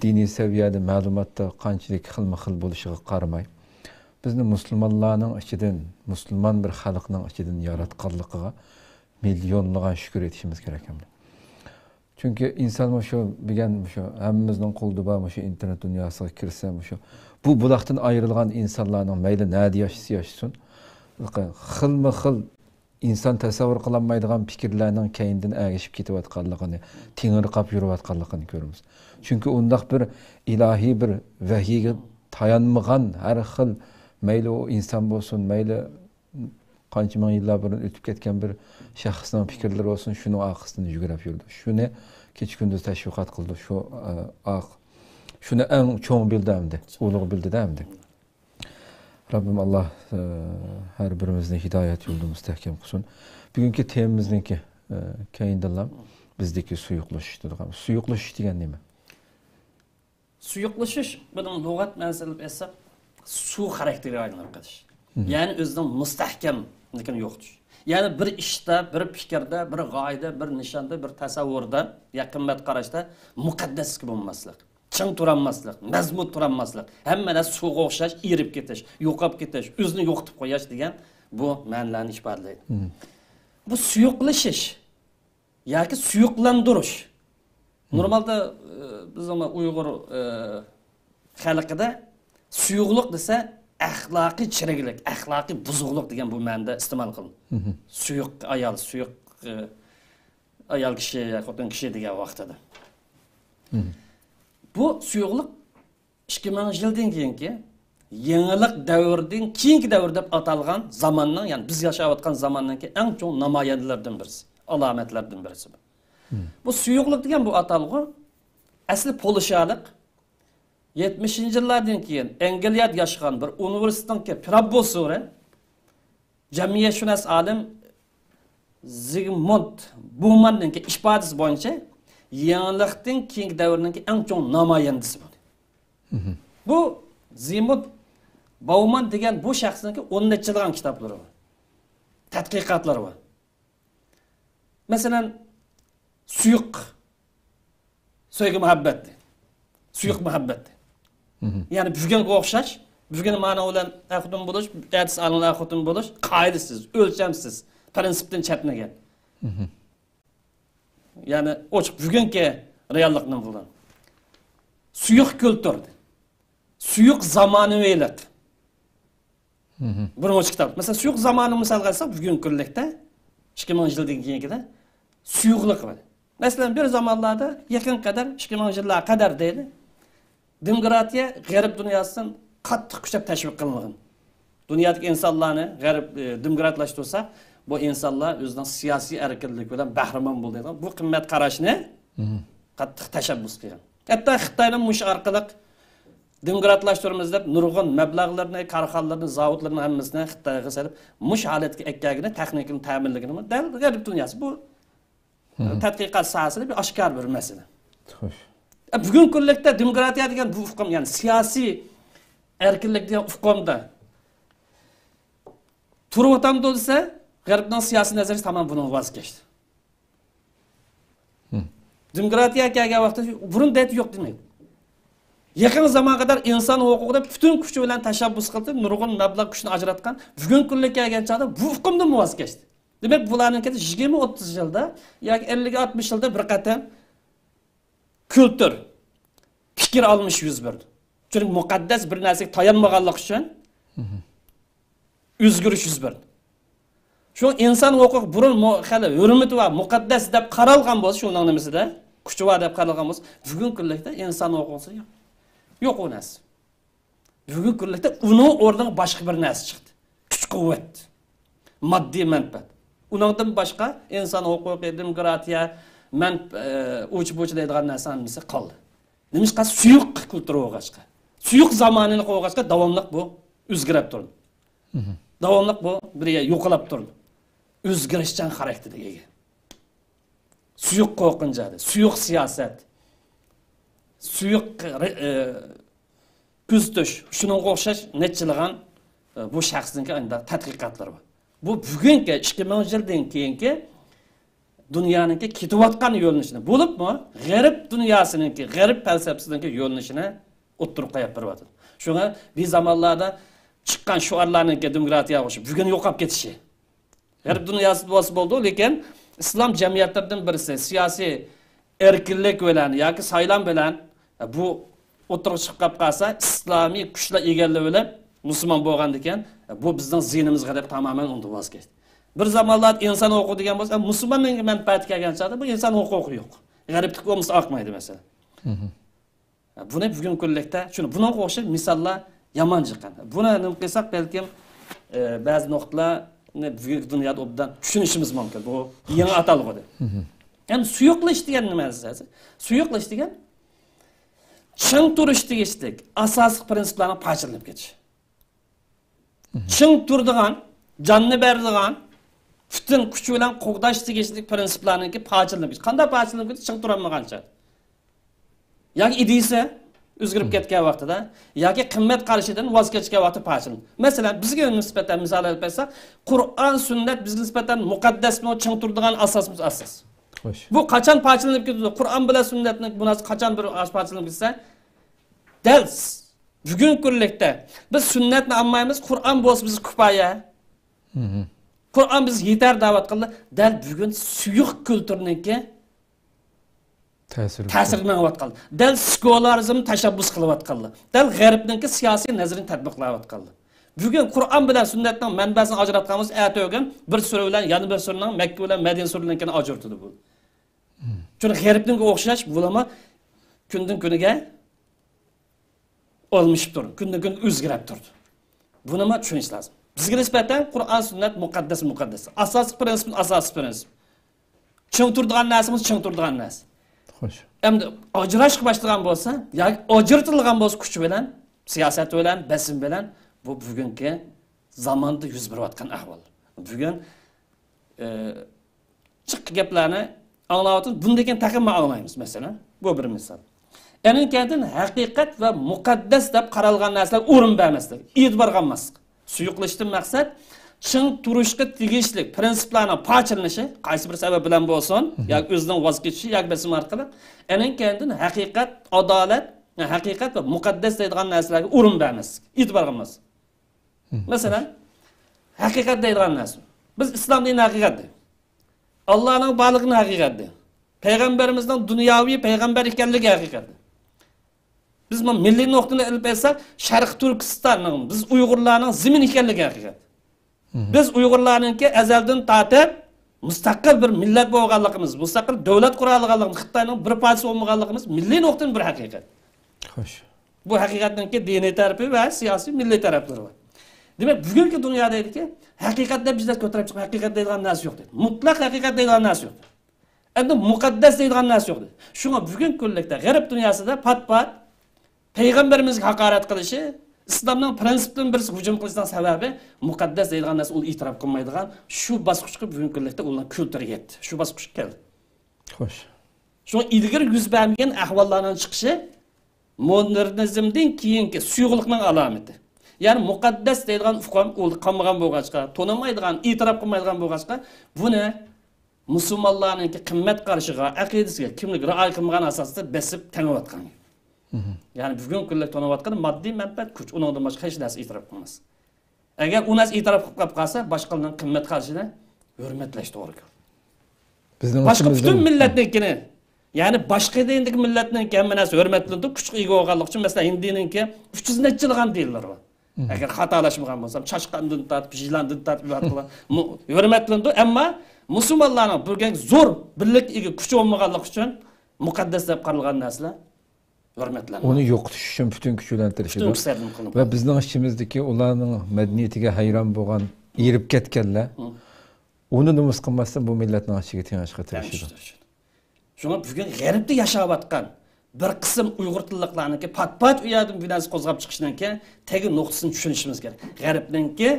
دىنىي سەۋىيەدە، مەلۇماتتا قانچىلىك خىلمۇ خىل بولۇشىغا قارىماي، بىزنى مۇسۇلمانلارنىڭ ئىچىدىن، مۇسۇلمان بىر خەلقنىڭ ئىچىدىن ياراتقانلىقىغا مىليونلىغان شۈكۈر ئېيتىشىمىز كېرەك ئەمدى. چۈنكى ئىنسان مۇشۇ، بۈگۈن مۇشۇ ھەممىمىزنىڭ قولىدا بار مۇشۇ ئىنتېرنېت دۇنياسىغا كىرسە، مۇشۇ بۇ بۇلاقتىن ئايرىلغان ئىنسانلارنىڭ مەيلى نەدە ياشىسا ياشىسۇن، خىلمۇ خىل ئىنسان تەسەۋۋۇر قىلالمايدىغان پىكىرلەرنىڭ كەينىدىن ئەگىشىپ كېتىۋاتقانلىقىنى، تېڭىرقاپ يۈرۈۋاتقانلىقىنى كۆرىمىز. چۈنكى ئۇنداق بىر ئىلاھىي بىر ۋەھىيگە تايانمىغان ھەر خىل، مەيلى ئۇ ئىنسان بولسۇن، مەيلى قانچە مىڭ يىللار بۇرۇن ئۆتۈپ كەتكەن بىر شەخسنىڭ پىكىرلىرى بولسۇن، شۇنىڭ ئارقىسىدىن يۈگۈرۈپ يۈردى. شۇنى كېچە-كۈندۈز تەشۋىقات قىلدى. شۇ، ئە، ئاق-، شۇنى ئەڭ چوڭ بىلدى ئەمدى، ئۇلۇغ بىلدى-دە ئەمدى. رەببىم ئاللا، ئە، ھەر بىرىمىزنى ھىدايەت يولىدا مۇستەھكەم قىلسۇن. بۈگۈنكى تېمىمىزنىڭكى، ئە، كەينىدىنلا بىزدىكى سۇيۇقلىشىش دېدۇق. سۇيۇقلىشىش دېگەن نېمە؟ سۇيۇقلىشىش، بۇنىڭ لۇغەت مەنىسىنى ئېلىپ ئېيتساق، سۇ خاراكتېرىگە ئايلىنىپ قېلىش. يەنى ئۆزىنىڭ مۇستەھكەملىكىنى يوقىتىش. يەنى بىر ئىشتا، بىر پىكىردە، بىر غايىدە، بىر نىشاندا، بىر تەسەۋۋۇردا يا قىممەت قاراشتا مۇقەددەسلىك بولماسلىق، چىڭ تۇرالماسلىق، مەزمۇت تۇرالماسلىق، ھەممە نەرسە سۇغا ئوخشاش ئېرىپ كېتىش، يوقاپ كېتىش، ئۆزىنى يوقىتىپ قويۇش دېگەن بۇ مەنىلەرنى ئىپادىلەيدۇ. بۇ سۇيۇقلىشىش ياكى سۇيۇقلاندۇرۇش. نورمالدا، ئى، بىزنىڭ ئۇيغۇر، ئى، خەلقىدە سۇيۇقلۇق دېسە، ئەخلاقىي چىرىكلىك، ئەخلاقىي بۇزۇقلۇق دېگەن بۇ مەنىدە ئىستېمال قىلىنىدۇ. سۇيۇق ئايال، سۇيۇق، ئى، ئايال كىشى، خوتۇن كىشى دېگەن ۋاقتىدا. بۇ سۇيۇقلۇق ئىككى مىڭىنچى يىلدىن كېيىنكى يېڭىلىق دەۋرىدىن كېيىنكى دەۋر دەپ ئاتالغان زاماننىڭ، يەنى بىز ياشاۋاتقان زاماننىڭكى ئەڭ چوڭ نامايەندىلىرىدىن بىرسى، ئالامەتلەردىن بىرسى بۇ. بۇ سۇيۇقلۇق دېگەن بۇ ئاتالغۇ ئەسلى پولشالىق، يەتمىشىنچى يىللاردىن كېيىن ئەنگلىيەدە ياشىغان بىر ئۇنىۋېرسىتېتنىڭكى پروفېسسورى، جەمئىيەتشۇناس ئالىم زىگمۇنت بۇماننىڭكى ئىپادىسى بويىچە يېڭىلىقتىن كېيىنكى دەۋرنىڭكى ئەڭ چوڭ نامايەندىسى بولدى. بۇ زىگمۇنت بۇمان دېگەن بۇ شەخسنىڭكى ئون نەچچىلىغان كىتابلىرى بار، تەتقىقاتلىرى بار. مەسىلەن، سۇيۇق سۆيگۈ مۇھەببەت، سۇيۇق مۇھەببەت. يەنى بۈگۈنگە ئوخشاش، بۈگۈن مانا بىلەن ئەر خوتۇن بولۇش، ئەتىسى ئانىلار ئەر خوتۇن بولۇش، قائىدىسىز، ئۆلچەمسىز، پىرىنسىپتىن چەتنىگەن. يەنى ئوچۇق بۈگۈنكى رېئاللىقنى بۇلار. سۇيۇق كۈلتۈر، سۇيۇق زامانىۋىلىق. بۇرۇنقى كىتاب. مەسىلەن، سۇيۇق زاماننى مىسالغا ئالساق، بۈگۈنكى كۈنلۈكتە، ئىككى مىڭ يىلدىن كېيىنكىدە سۇيۇقلۇق بار. مەسىلەن، بىر زامانلاردا يېقىنقى قەدەر، ئىككى مىڭ يىللارغا قەدەر دەيلى، دېموكراتىيە غەرب دۇنياسىدىن قاتتىق كۈچەپ تەشۋىق قىلىنغان. دۇنيادىكى ئىنسانلارنى غەرب، ئە، دېموكراتلاشتۇرسا، بۇ ئىنسانلار ئۆزىنىڭ سىياسىي ئەركىنلىكى بىلەن بەھرىمەن بولىدىغان بۇ قىممەت قاراشنى قاتتىق تەشەببۇس قىلغان. ھەتتا خىتاينىڭ مۇشۇ ئارقىلىق دېموكراتلاشتۇرىمىز دەپ نۇرغۇن مەبلەغلىرىنى، كارخانىلىرىنى، زاۋۇتلىرىنى ھەممىسىنى خىتايغا سېلىپ، مۇشۇ ھالەتكە ئەكەلگىنى، تېخنىكىنى تەمىنلىگىنىمۇ دەل غەرب دۇنياسى. بۇ تەتقىقات ساھەسىدە بىر ئاشكارا بىر مەسىلە. خوش. ئە، بۈگۈنكى كۈنلۈكتە دېموكراتىيە دېگەن بۇ ئۇقۇم، يەنى سىياسىي ئەركىنلىك دېگەن ئۇقۇمدا تۇرۇۋاتامدۇ دېسە، غەربنىڭ سىياسىي نەزەرىيىسى تامام بۇنىڭ ۋاز كەچتى. دېموكراتىيە كەلگەن ۋاقىتتا بۇرۇن دەيتتى يوق دېمەيدۇ. يېقىنقى زامانغا قەدەر ئىنسان ھوقۇقىدا پۈتۈن كۈچى بىلەن تەشەببۇس قىلىپ، نۇرغۇن مەبلەغ كۈچنى ئاجراتقان، بۈگۈنكى كۈنلۈككە كەلگەن چاغدا بۇ ئۇقۇمدىنمۇ ۋاز كەچتى. دېمەك، بۇلارنىڭ كەينىدە يىگىرمە ئوتتۇز يىلدا ياكى ئەللىك ئاتمىش يىلدا بىر قېتىم كۈلتۈر، پىكىر ئالمىشىش يۈز بەردى. چۈنكى مۇقەددەس بىر نەرسىگە تايانمىغانلىقى ئۈچۈن ئۆزگىرىش يۈز بەردى. شۇ ئىنسان ھوقۇقى بۇرۇن مۇ-، خېلى ھۆرمىتى بار، مۇقەددەس دەپ قارالغان بولسا، شۇنىڭ نېمىسىدە، كۈچى بار دەپ قارالغان بولسا، بۈگۈنكى كۈنلۈكتە ئىنسان ھوقۇقى يوق. يوق ئۇ نەرسە. بۈگۈنكى كۈنلۈكتە ئۇنىڭ ئورنىغا باشقا بىر نەرسە چىقتى. كۈچ-قۇۋۋەت، ماددىي مەنپەئەت. ئۇنىڭدىن باشقا ئىنسان ھوقۇقى، دېموكراتىيە، مەن-، ئە، ئۇچ-بۇچ دەيدىغان نەرسە ھەممىسى قالدى. نېمىشقا؟ سۇيۇق كۈلتۈر بولغاچقا، سۇيۇق زامانىلىق بولغاچقا، داۋاملىق بۇ ئۆزگىرىپ تۇرىدۇ. داۋاملىق بۇ بىر يوقىلاپ تۇرىدۇ. ئۆزگىرىشچان خاراكتېرگە ئىگە. سۇيۇق قورقۇنچ ھالى، سۇيۇق سىياسەت، سۇيۇق رې-، ئە، كۆزىتىش، شۇنىڭغا ئوخشاش نەچچىلىغان، ئە، بۇ شەخسنىڭكى ئانداق تەتقىقاتلىرى بار. بۇ بۈگۈنكى ئىككى مىڭ يىلدىن كېيىنكى دۇنيانىڭكى كېتىۋاتقان يۆنىلىشىنى، بولۇپمۇ غەرب دۇنياسىنىڭكى، غەرب پەلسەپىسىنىڭكى يۆنىلىشىنى ئوتتۇرىغا قويۇپ بېرىۋاتىدۇ. شۇڭا بىر زامانلاردا چىققان شوئارلارنىڭكى دېموكراتىيەگە ئوخشاش بۈگۈن يوقاپ كېتىشى. غەرب دۇنياسىدا بولسا بولىدۇ، لېكىن ئىسلام جەمئىيەتلىرىدىن بىرسى سىياسىي ئەركىنلىك بىلەن ياكى سايلام بىلەن بۇ ئوتتۇرىغا چىقىپ قېلىپ قالسا، ئىسلامىي كۈچلەر ئىگىلىۋېلىپ، مۇسۇلمان بولغاندىكىن، بۇ بىزنىڭ زىيىنىمىزغا دەپ تامامەن ئۇنىڭدىن ۋاز كەچتى. بىر زامانلاردا ئىنسان ھوقۇقى دېگەن بولسا، مۇسۇلماننىڭ مەنپەئەتى كەلگەن چاغدا بۇ ئىنسان ھوقۇقى يوق. غەربلىك بولمىسا ئاقمايدۇ مەسىلەن. بۇنى بۈگۈنكى كۈنلۈكتە، شۇنى، بۇنىڭغا ئوخشاش مىساللار يامان چىققان. بۇنى نېمە قىلساق، بەلكىم، ئە، بەزى نۇقتىلارنى بۈگۈنكى دۇنيادا ئوبدان چۈشىنىشىمىز مۇمكىن. بۇ يېڭى ئاتالغۇ دەپ. ئەمدى سۇيۇقلىشىش دېگەن نېمە دېسە، سۇيۇقلىشىش دېگەن چىڭ تۇرۇش تېگىشلىك ئاساسلىق پىرىنسىپلارنىڭ پارچىلىنىپ كېتىشى. چىڭ تۇرىدىغان، جاننى بېرىدىغان، پۈتۈن كۈچى بىلەن قوغداش تېگىشلىك پىرىنسىپلارنىڭكى پارچىلىنىپ كېتىشى. قانداق پارچىلىنىپ كېتىشى؟ چىڭ تۇرالمىغانچە. ياكى ئىدىيىسى ئۆزگىرىپ كەتكەن ۋاقتىدا، ياكى قىممەت قارىشىدىن ۋاز كەچكەن ۋاقتىدا پارچىلىنىدۇ. مەسىلەن، بىزگە نىسبەتەن مىسال ئېلىپ بەرسەك، قۇرئان، سۈننەت بىزگە نىسبەتەن مۇقەددەسمۇ، چىڭ تۇرىدىغان ئاساسمۇ ئاساس. خوش. بۇ قاچان پارچىلىنىپ كېتىدۇ؟ قۇرئان بىلەن سۈننەتنىڭ مۇناسىۋىتى قاچان بىر پارچىلىنىپ كەتسە، دەل بۈگۈنكى كۈنلۈكتە بىز سۈننەتنى ئالمايمىز، قۇرئان بولسا بىزگە كۇپايە. قۇرئان بىزگە يېتەر دەۋاتقانلار دەل بۈگۈن سۇيۇق كۈلتۈرنىڭكى تەسىرى. تەسىرىدە مېڭىۋاتقانلار. دەل سېكۇلارىزمنى تەشەببۇس قىلىۋاتقانلار. دەل غەربنىڭكى سىياسىي نەزىرىنى تەتبىقلاۋاتقانلار. بۈگۈن قۇرئان بىلەن سۈننەتنىڭ مەنبەسىنى ئاجراتقان بولسا، ئەتە ئۆگۈن بىر سۈرە بىلەن يەنە بىر سۈرىنىڭ، مەككە بىلەن مەدىنە سۈرىلىرىنىڭكىنى ئاجرىتىدۇ بۇ. چۈنكى غەربنىڭكىگە ئوخشاش بۇلارمۇ كۈندىن كۈنگە ئالمىشىپ تۇرىدۇ. كۈندىن كۈنگە ئۆزگىرەپ تۇرىدۇ. بۇنىمۇ چۈشىنىش لازىم. بىزگە نىسبەتەن قۇرئان، سۈننەت مۇقەددەس، مۇقەددەس. ئاساسلىق پىرىنسىپ، ئاساسلىق پىرىنسىپ. چىڭ تۇرىدىغان نەرسىمىز، چىڭ تۇرىدىغان نەرسە. خوش. ئەمدى ئاجراشقا باشلىغان بولسا، ياكى ئاجرىتىلغان بولسا كۈچ بىلەن، سىياسەت بىلەن، بېسىم بىلەن، بۇ بۈگۈنكى زاماندا يۈز بېرىۋاتقان ئەھۋال. بۈگۈن، ئى، ئاچچىق گەپلەرنى ئاڭلاۋاتىمىز. بۇندىن كېيىن تېخىمۇ ئاڭلايمىز، مەسىلەن. بۇ بىر مىسال. ئەنىڭ كەينىدىن ھەقىقەت ۋە مۇقەددەس دەپ قارالغان نەرسىلەرگە ئورۇن بەرمەسلىك، ئېتىبار قىلماسلىق. سۇيۇقلىشىشتىن مەقسەت، چىڭ تۇرۇشقا تېگىشلىك پىرىنسىپلارنىڭ پارچىلىنىشى، قايسى بىر سەۋەب بىلەن بولسۇن، ياكى ئۆزىنىڭ ۋاز كېچىشى، ياكى بېسىم ئارقىلىق، ئەنىڭ كەينىدىن ھەقىقەت، ئادالەت، ھەقىقەت ۋە مۇقەددەس دەيدىغان نەرسىلەرگە ئورۇن بەرمەسلىك، ئېتىبار قىلماسلىق. مەسىلەن، ھەقىقەت دەيدىغان نەرسە. بىز ئىسلام دىنى ھەقىقەت دەيمىز. ئاللانىڭ بارلىقىنى ھەقىقەت دەيمىز. پەيغەمبىرىمىزنىڭ دۇنياۋى پەيغەمبەر ئىكەنلىكى ھەقىقەت دەيمىز. بىز بۇ مىللىي نۇقتىنى ئېلىپ ئېيتساق، شەرقىي تۈركىستاننىڭ، بىز ئۇيغۇرلارنىڭ زېمىنى ئىكەنلىكى ھەقىقەت. بىز ئۇيغۇرلارنىڭكى ئەزەلدىن تارتىپ مۇستەقىل بىر مىللەت بولغانلىقىمىز، مۇستەقىل دۆلەت قۇرالىغانلىقىمىز، خىتاينىڭ بىر پارچىسى بولمىغانلىقىمىز مىللىي نۇقتىدىن بىر ھەقىقەت. خوش. بۇ ھەقىقەتنىڭكى دىنىي تەرىپى ۋە سىياسىي مىللىي تەرەپلىرى بار. دېمەك، بۈگۈنكى دۇنيا دەيدىكى، ھەقىقەت دەپ بىزلەر كۆتۈرۈپ چىقىپ، ھەقىقەت دەيدىغان نەرسە يوق دەيدۇ. مۇتلەق ھەقىقەت دەيدىغان نەرسە يوق دەيدۇ. ئەمدى مۇقەددەس دەيدىغان نەرسە يوق دەيدۇ. شۇڭا بۈگۈنكى كۈنلۈكتە غەرب دۇنياسىدا پات-پات پەيغەمبىرىمىزگە ھاقارەت قىلىشى، ئىسلامنىڭ پرىنسىپلىرىنىڭ بىرسىگە ھۇجۇم قىلىشنىڭ سەۋەبى، مۇقەددەس دەيدىغان نەرسە ئۇ ئېتىراپ قىلمايدىغان شۇ باسقۇچقا بۈگۈنكى كۈنلۈكتە ئۇلارنىڭ كۈلتۈرى يەتتى. شۇ باسقۇچقا كەلدى. خوش. شۇڭا ئىلگىرى يۈز بەرمىگەن ئەھۋاللارنىڭ چىقىشى مودېرنىزمدىن كېيىنكى سۇيۇقلۇقنىڭ ئالامىتى. يەنى مۇقەددەس دەيدىغان ئۇقۇم ئۇ قالمىغان بولغاچقا، تونۇمايدىغان، ئېتىراپ قىلمايدىغان بولغاچقا، بۇنى مۇسۇلمانلارنىڭكى قىممەت قارىشىغا، ئەقىدىسىگە، كىملىك رىئايە قىلمىغان ئاساستا بېسىپ تېڭىۋاتقان. يەنى بۈگۈنكى كۈنلۈك تونۇۋاتقان ماددىي مەنپەئەت، كۈچ، ئۇنىڭدىن باشقا ھېچ نەرسە ئېتىراپ قىلماس. ئەگەر ئۇ نەرسە ئېتىراپ قىلىپ قالسا، باشقىلارنىڭ قىممەت قارىشىنى ھۆرمەتلەش توغرا كېلىدۇ. بىزنىڭ باشقا ئىچىمىزدە پۈتۈن مىللەتنىڭكىنى، يەنى باشقا دىندىكى مىللەتنىڭكى ھەممە نەرسە ھۆرمەتلىنىدۇ، كۈچكە ئىگە بولغانلىقى ئۈچۈن. مەسىلەن، ھىندىنىڭكى ئۈچ يۈز نەچچە يىلغان دىنلىرى بار. ئەگەر خاتالاشمىغان بولسام، چاشقاندىن تارتىپ، يىلاندىن تارتىپ ئىبادەت قىلغان مۇ-، ھۆرمەتلىنىدۇ. ئەمما مۇسۇلمانلارنىڭ بىر زور بىرلىككە ئىگە كۈچى بولمىغانلىقى ئۈچۈن مۇقەددەس دەپ قارالغان نەرسىلەر ھۆرمەتلەنمەيدۇ. ئۇنى يوقىتىش ئۈچۈن پۈتۈن كۈچ بىلەن تىرىشىدۇ. پۈتۈن كۈچلەردىن قىلىنىدۇ. ۋە بىزنىڭ ئىچىمىزدىكى ئۇلارنىڭ مەدەنىيىتىگە ھەيران بولغان، ئېرىپ كەتكەنلەر، ئۇنى نومۇس قىلماستىن بۇ مىللەتنىڭ ئىچىگە تېڭىشقا تىرىشىدۇ. شۇڭا بۈگۈن غەربتە ياشاۋاتقان بىر قىسىم ئۇيغۇر تىللىقلارنىڭكى پات-پات ئۇ يەردىن بىر نەرسە قوزغاپ چىقىشىنىڭكى تەگى نۇقتىسىنى چۈشىنىشىمىز كېرەك. غەربنىڭكى